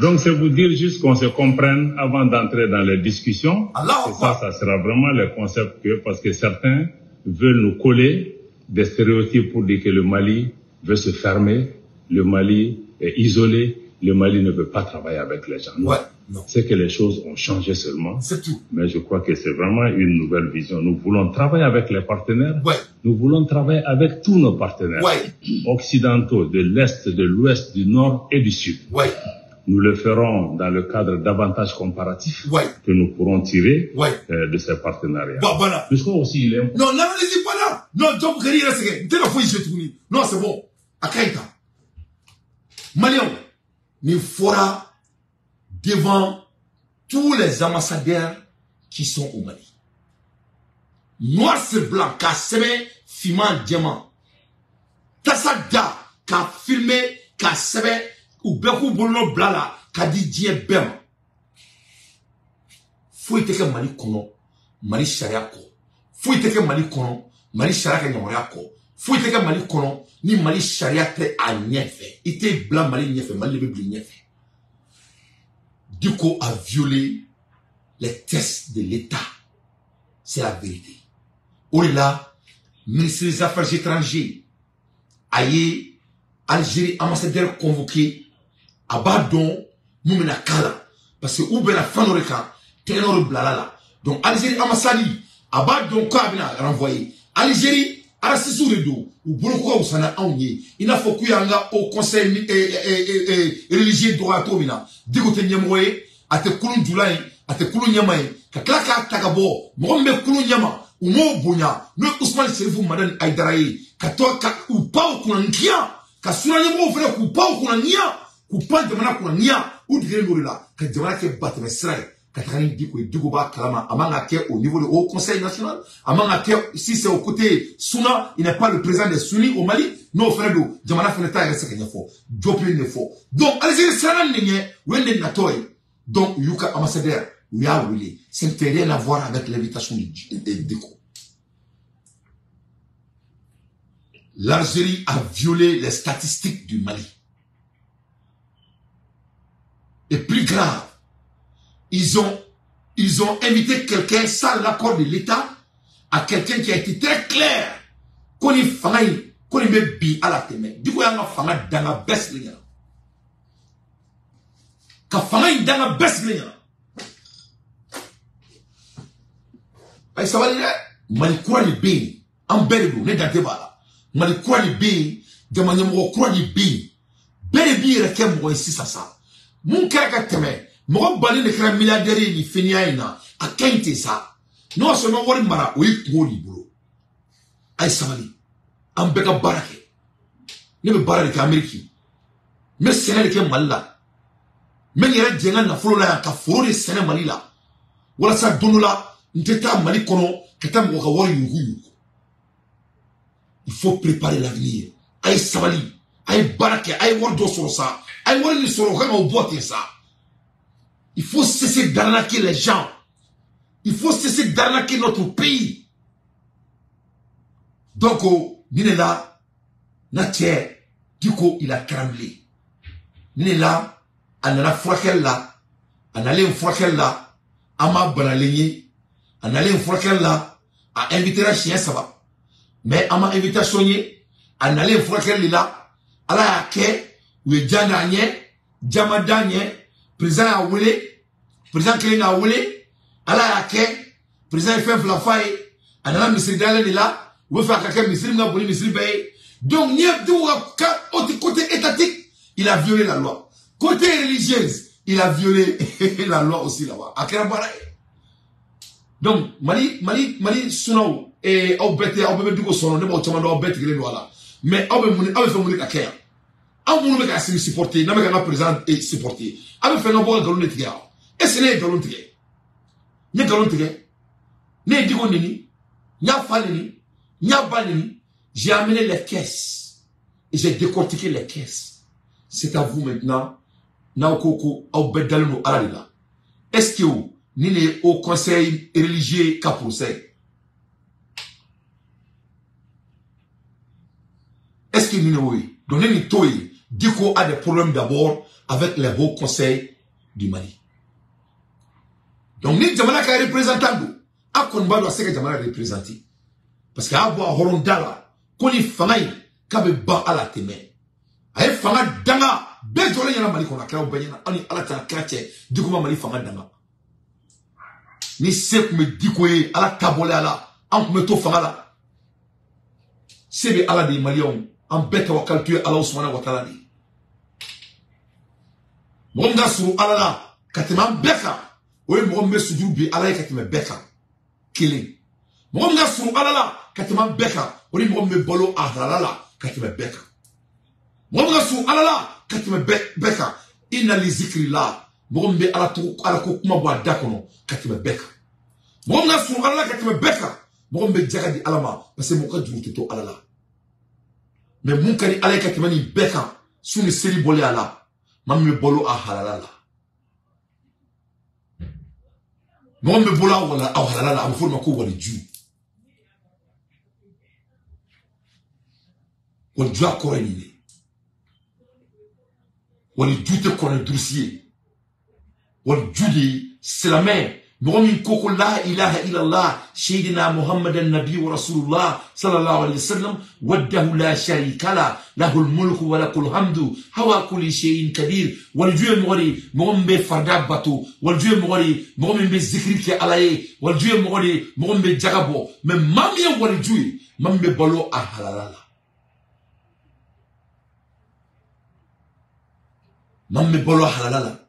Donc c'est vous dire juste qu'on se comprenne avant d'entrer dans les discussions. Et ça sera vraiment le concept que, parce que certains veulent nous coller des stéréotypes pour dire que le Mali veut se fermer, le Mali est isolé, le Mali ne veut pas travailler avec les gens. Ouais, non. C'est que les choses ont changé seulement. C'est tout. Mais je crois que c'est vraiment une nouvelle vision. Nous voulons travailler avec les partenaires. Ouais. Nous voulons travailler avec tous nos partenaires. Ouais. Occidentaux, de l'Est, de l'Ouest, du Nord et du Sud. Ouais. Nous le ferons dans le cadre d'avantages comparatifs que nous pourrons tirer de ces partenariats. Bon, voilà. Mais je crois aussi, il est important. Non, n'allez-y pas là. Non, Diop Kari, non, c'est bon. Akaïta. Maliens, nous fera devant tous les ambassadeurs qui sont au Mali. Noir sur blanc, qu'a semé, fumant, diamant. Tassada, qu'a filmé, qu'a semé, ou beaucoup bono blala, qu'a dit Dieu bem. Faut être que Mali kono, Mali sharia ko. Faut être que Mali kono, Mali sharia ke nyoria ko. Faut être que Mali kono, ni Mali sharia te a ñefe. Ite blanc Mali ñefe, Mali le bli ñefe. Dicko a violé les tests de l'État. C'est la vérité. Au-delà, ministre des Affaires étrangères, aïe, Algérie, ambassadeur convoqué, à Badon, Moumena Kala. Parce que ou ben la fanoreka, tenor blalala. Donc Algérie, ambassade, à Badon, Kabina renvoyé. Algérie, Arasissou de dos, ou Boloko ou Sana Aounier. Il n'a faut qu'il y ait au conseil religieux droit Tomina. Dicko te nyamoué, à te koulou djoulaï, à te koulou nyamaï, kaklaka tagabo, mrombe koulou nyama, ou mo bonya, nous Ousmane Serifou Madani Aïdaraye, katoa ka ou pa ou kounankia, ka sounanye mo frère ou pa ou kounania, ou pa demana kounania, ou digre nourila, ka demana ke bateme sray. Katrani Dicko et Dicko Kalama, Amanga au niveau du Haut Conseil national, Amanga si c'est au côté Souna, il n'est pas le président des Sunnis au Mali, non frère do, Jamana Feneta reste qu'il faut, Diop ne faut. Donc, allez-y, Sanan Nenye, Wende Natoy, donc Yuka ambassadeur, Ouya Wili, ça n'a rien à voir avec l'invitation de Dicko. L'Algérie a violé les statistiques du Mali. Et plus grave, ils ont invité quelqu'un sans l'accord de l'État à quelqu'un qui a été très clair. Qu'on y fangaï, qu'on y met bi à la témé. Du coup, il y a un fanga dans la baisse. Ka fanga dans la baisse. Aïe, ça va dire, Mali kura ni ben, en belle ne dante ba la. Mali kura ni ben, jamana kura ni ben. Belle bi yɛrɛ kɛ mɔgɔ ye sisan sa. Mun kɛra ka tɛmɛ? Mɔgɔ bali de kɛra milliardaire ye nin fɛnniya in na, a ka ɲi ten sa. N'o y'a sɔrɔ i ma wari mara, o y'i kungo de bolo. A ye sabali, an bɛɛ ka baara kɛ. Ne bɛ baara de kɛ Amérique. N bɛ sɛnɛ de kɛ Mali la. N bɛ n yɛrɛ jɛ n ka nafolo la yan ka foro de sɛnɛ Mali la. Walasa don dɔ la, n tɛ taa Mali kɔnɔ ka taa mɔgɔ ka wari yurugu yurugu. Il faut préparer l'avenir. A ye sabali, a ye baara kɛ, a ye wari dɔ sɔrɔ sa. A ye wari min sɔrɔ o kan k'o bɔ ten sa. Il faut cesser d'arnaquer les gens. Il faut cesser d'arnaquer notre pays. Donc, Ninela, Nathier, Dicko, il a tremblé. Ninela, on a furakɛli la, a nalen furakɛli la, an m'a banalen ye, a nalen furakɛli la, a invitera siɲɛ 3. Mais an ma invitation ye, a nalen furakɛli la, Ala y'a kɛ, u ye ja d'a ɲɛ, ja ma d'a ɲɛ, président y'a wele, président kelen k'a wele, Ala y'a kɛ, président ye fɛn fila f'a ye, a nana misiri dayɛlɛ de la, u bɛ fɛ a ka kɛ misiri min ka bon ni misiri bɛɛ ye. Donc n'i ye Dicko ka côté étatique, il a violé la loi. Côté religieuse, il a violé la loi aussi là-bas. A kɛra baara ye. Donc Mali Mali Mali sunaw Aw bɛɛ tɛ aw bɛɛ bɛ Diko sɔrɔ ne b'aw caman dɔn aw bɛɛ tigɛlen don a la mais aw bɛ mun aw bɛ fɛ mun de ka kɛ yan aw minnu bɛ ka Assimi supporter n'a bɛ ka n ka président supporter aw bɛ fɛ n ka bɔ ka nkalon de tigɛ wa est ce que ne ye nkalon tigɛ n ye nkalon tigɛ ne ye Diko neni n y'a fa neni n y'a ba neni. J'ai amené les caisses et j'ai décortiqué les caisses. C'est à vous maintenant. N'aw ko ko aw bɛɛ dalen don Ala de la. Est-ce que ni ne ye au conseil religieux ka procès? Est-ce que ni ne y'o ye? Donc ne ni t'o ye. Diko a des problèmes d'abord avec les hauts conseils du Mali. Donc ni jamana ka représentant don, a kɔni b'a dɔn a se ka jamana représenter. Parce que a bɔ a hɔrɔn da la. Ko ni fanga in k'a bɛ ban ala tɛmɛ a ye fanga danga bɛɛ jɔlen ɲɛna Mali kɔnɔ a kɛra bɛɛ ɲɛna aw ni ala cɛ kira cɛ Diko ma Mali fanga danga ni se tun bɛ Diko ye ala ta bɔlen a la an tun bɛ to fanga la se bɛ ala de ye maliyɛnw an bɛɛ tawakalitu ye Ala subahana wa taala de ye mɔgɔ min ka surun ala la ka tɛmɛ an bɛɛ kan o ye mɔgɔ min bɛ sujuru bi ala ye ka tɛmɛ bɛɛ kan kelen mɔgɔ min ka surun ala la ka tɛmɛ an bɛɛ kan o ni mɔgɔ min bɛ balo a halala la ka tɛmɛ bɛɛ kan mɔgɔ min ka surun ala la ka tɛmɛ bɛɛ kan inna li zikri la mɔgɔ min bɛ ala tɔgɔ ala ko kuma bɔ a da kɔnɔ ka tɛmɛ bɛɛ kan mɔgɔ min ka surun ala la ka tɛmɛ bɛɛ kan mɔgɔ min bɛ jaga di ala ma parce que mɔgɔ ka juru tɛ to ala la mais mun ka di ala ye ka tɛmɛ nin bɛɛ kan su ni seli bɔlen a la maa min bɛ balo a halala la mɔgɔ min bɛ balo a halala la a bɛ fɔ o ma ko waliju. Waliju a kɔrɔ ye nin de waliju tɛ kɔnɔ durusi ye waliju de ye silamɛ mɔgɔ min ko ko la ilaha illallah seydina muhammadan nabi wa rasulullah sallallahu alaihi wasallam waddahu la sharika la lahul mulku wa lakul hamdu hawa kulli shay'in kadir. Waliju ye mɔgɔ de ye mɔgɔ min bɛ farida bato waliju ye mɔgɔ de ye mɔgɔ min bɛ zikiri kɛ ala ye waliju ye mɔgɔ de ye mɔgɔ min bɛ jaga bɔ mais maa min ye waliju ye maa min bɛ balo a halala la. Maa min bɛ balo a halala la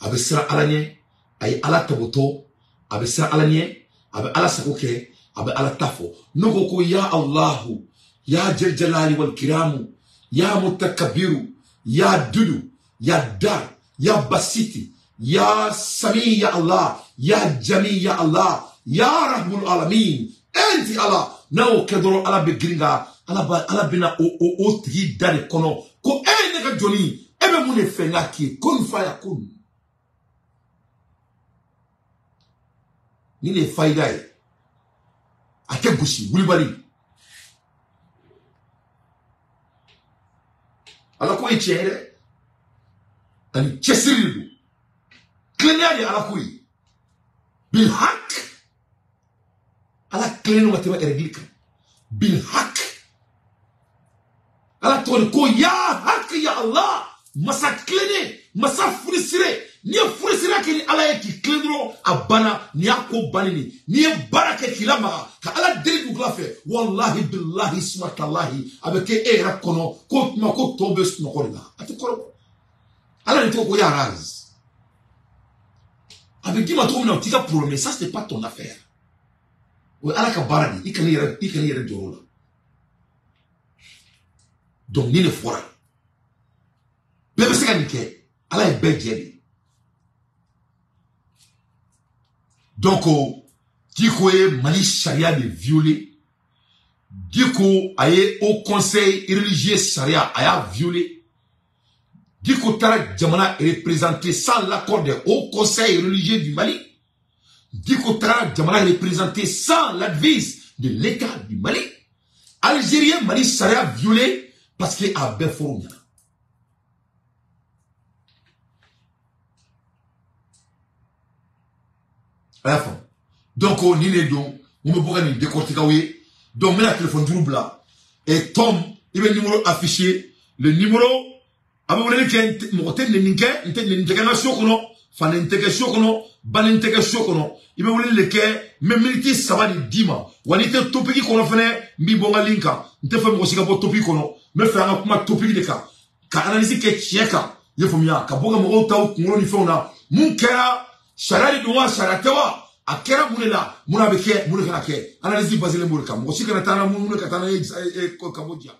a bɛ siran ala ɲɛ a ye ala tɔbɔtɔ a bɛ siran ala ɲɛ a bɛ ala sago kɛ a bɛ ala ta fɔ n'o ko ko ya Allahu ya jaljalali wal kiramu ya mutakabiru ya dudu ya dar ya basiti ya sami ya Allah ya jami ya Allah ya rahmul alamin enti ala n'a y'o kɛ dɔrɔn ala bɛ girin ka ala bɛna o tigi da de kɔnɔ ko e ne ka jɔnni e bɛ mun de fɛ n ka k'i ye ko nin fa ya ko nin ni ne ye fayida ye a tɛ gosi wulibali ala ko ye tiɲɛ ye dɛ ani cɛsiri de don tilennenya de ye ala ko ye bilhak ala tilennen ka tɛmɛ ɛrɛgili kan bilhak ala tɔgɔ de ko ya hak ya Allah masa tilennen masa furisire n'i ye furisira kɛ ni ala ye k'i tilen dɔrɔn a banna n'i y'a ko bannen de n'i ye baara kɛ k'i lamaga ka ala deli dugukolo fɛ walahi bilahi sumatalahi a bɛ kɛ e yɛrɛ kɔnɔ ko tuma ko tɔw bɛ sunɔgɔ de la a tɛ kɔrɔbɔ ala de tɔgɔ ko yaraz a bɛ d'i ma cogo min na o t'i ka problème ça c'est pas ton affaire o ye ala ka baara de ye i kana i yɛrɛ jɔrɔ o la donc ni ne fɔra bɛɛ bɛ se ka nin kɛ ala ye bɛɛ jɛ de. Donc, Diko ye Mali sariya de violé. Diko a ye au conseil religieux sariya a y'a violé. Diko taara jamana représenté sans l'accord des hauts conseils religieux du Mali. Diko taara jamana représenté sans l'avis de l'État du Mali. Algérien Mali sariya violé parce que a bɛɛ fɔr'u ɲɛna. A y'a faamu. Donc ni ne don mun bɛ bɔ ka nin décortiquer aw ye. Donc n bɛna téléphone juru bila et Tom i bɛ numéro affiché le numéro a bɛ weleli kɛ mɔgɔ tɛ nɛni kɛ n tɛ nɛni tɛ kɛ n ka so kɔnɔ fa nɛni tɛ kɛ so kɔnɔ ba nɛni tɛ kɛ so kɔnɔ i bɛ weleli de kɛ n bɛ miniti 3 de d'i ma wa n'i tɛ topic kɔnɔ fɛnɛ n b'i bɔ n ka ligne kan n tɛ fɛ mɔgɔ si ka bɔ topic kɔnɔ n bɛ fɛ an ka kuma topic de kan ka analyse kɛ tiɲɛ kan i ye faamuya ka bɔ ka mɔgɔw ta u kunkolo ni fɛnw na mun kɛra sariya de don wa sariya tɛ wa A kɛra mun de la, mun bɛ kɛ, mun de kana kɛ, analyse basée b'o de kan. Mɔgɔ si kana taa na mun ka taa n'a ye Cambodge.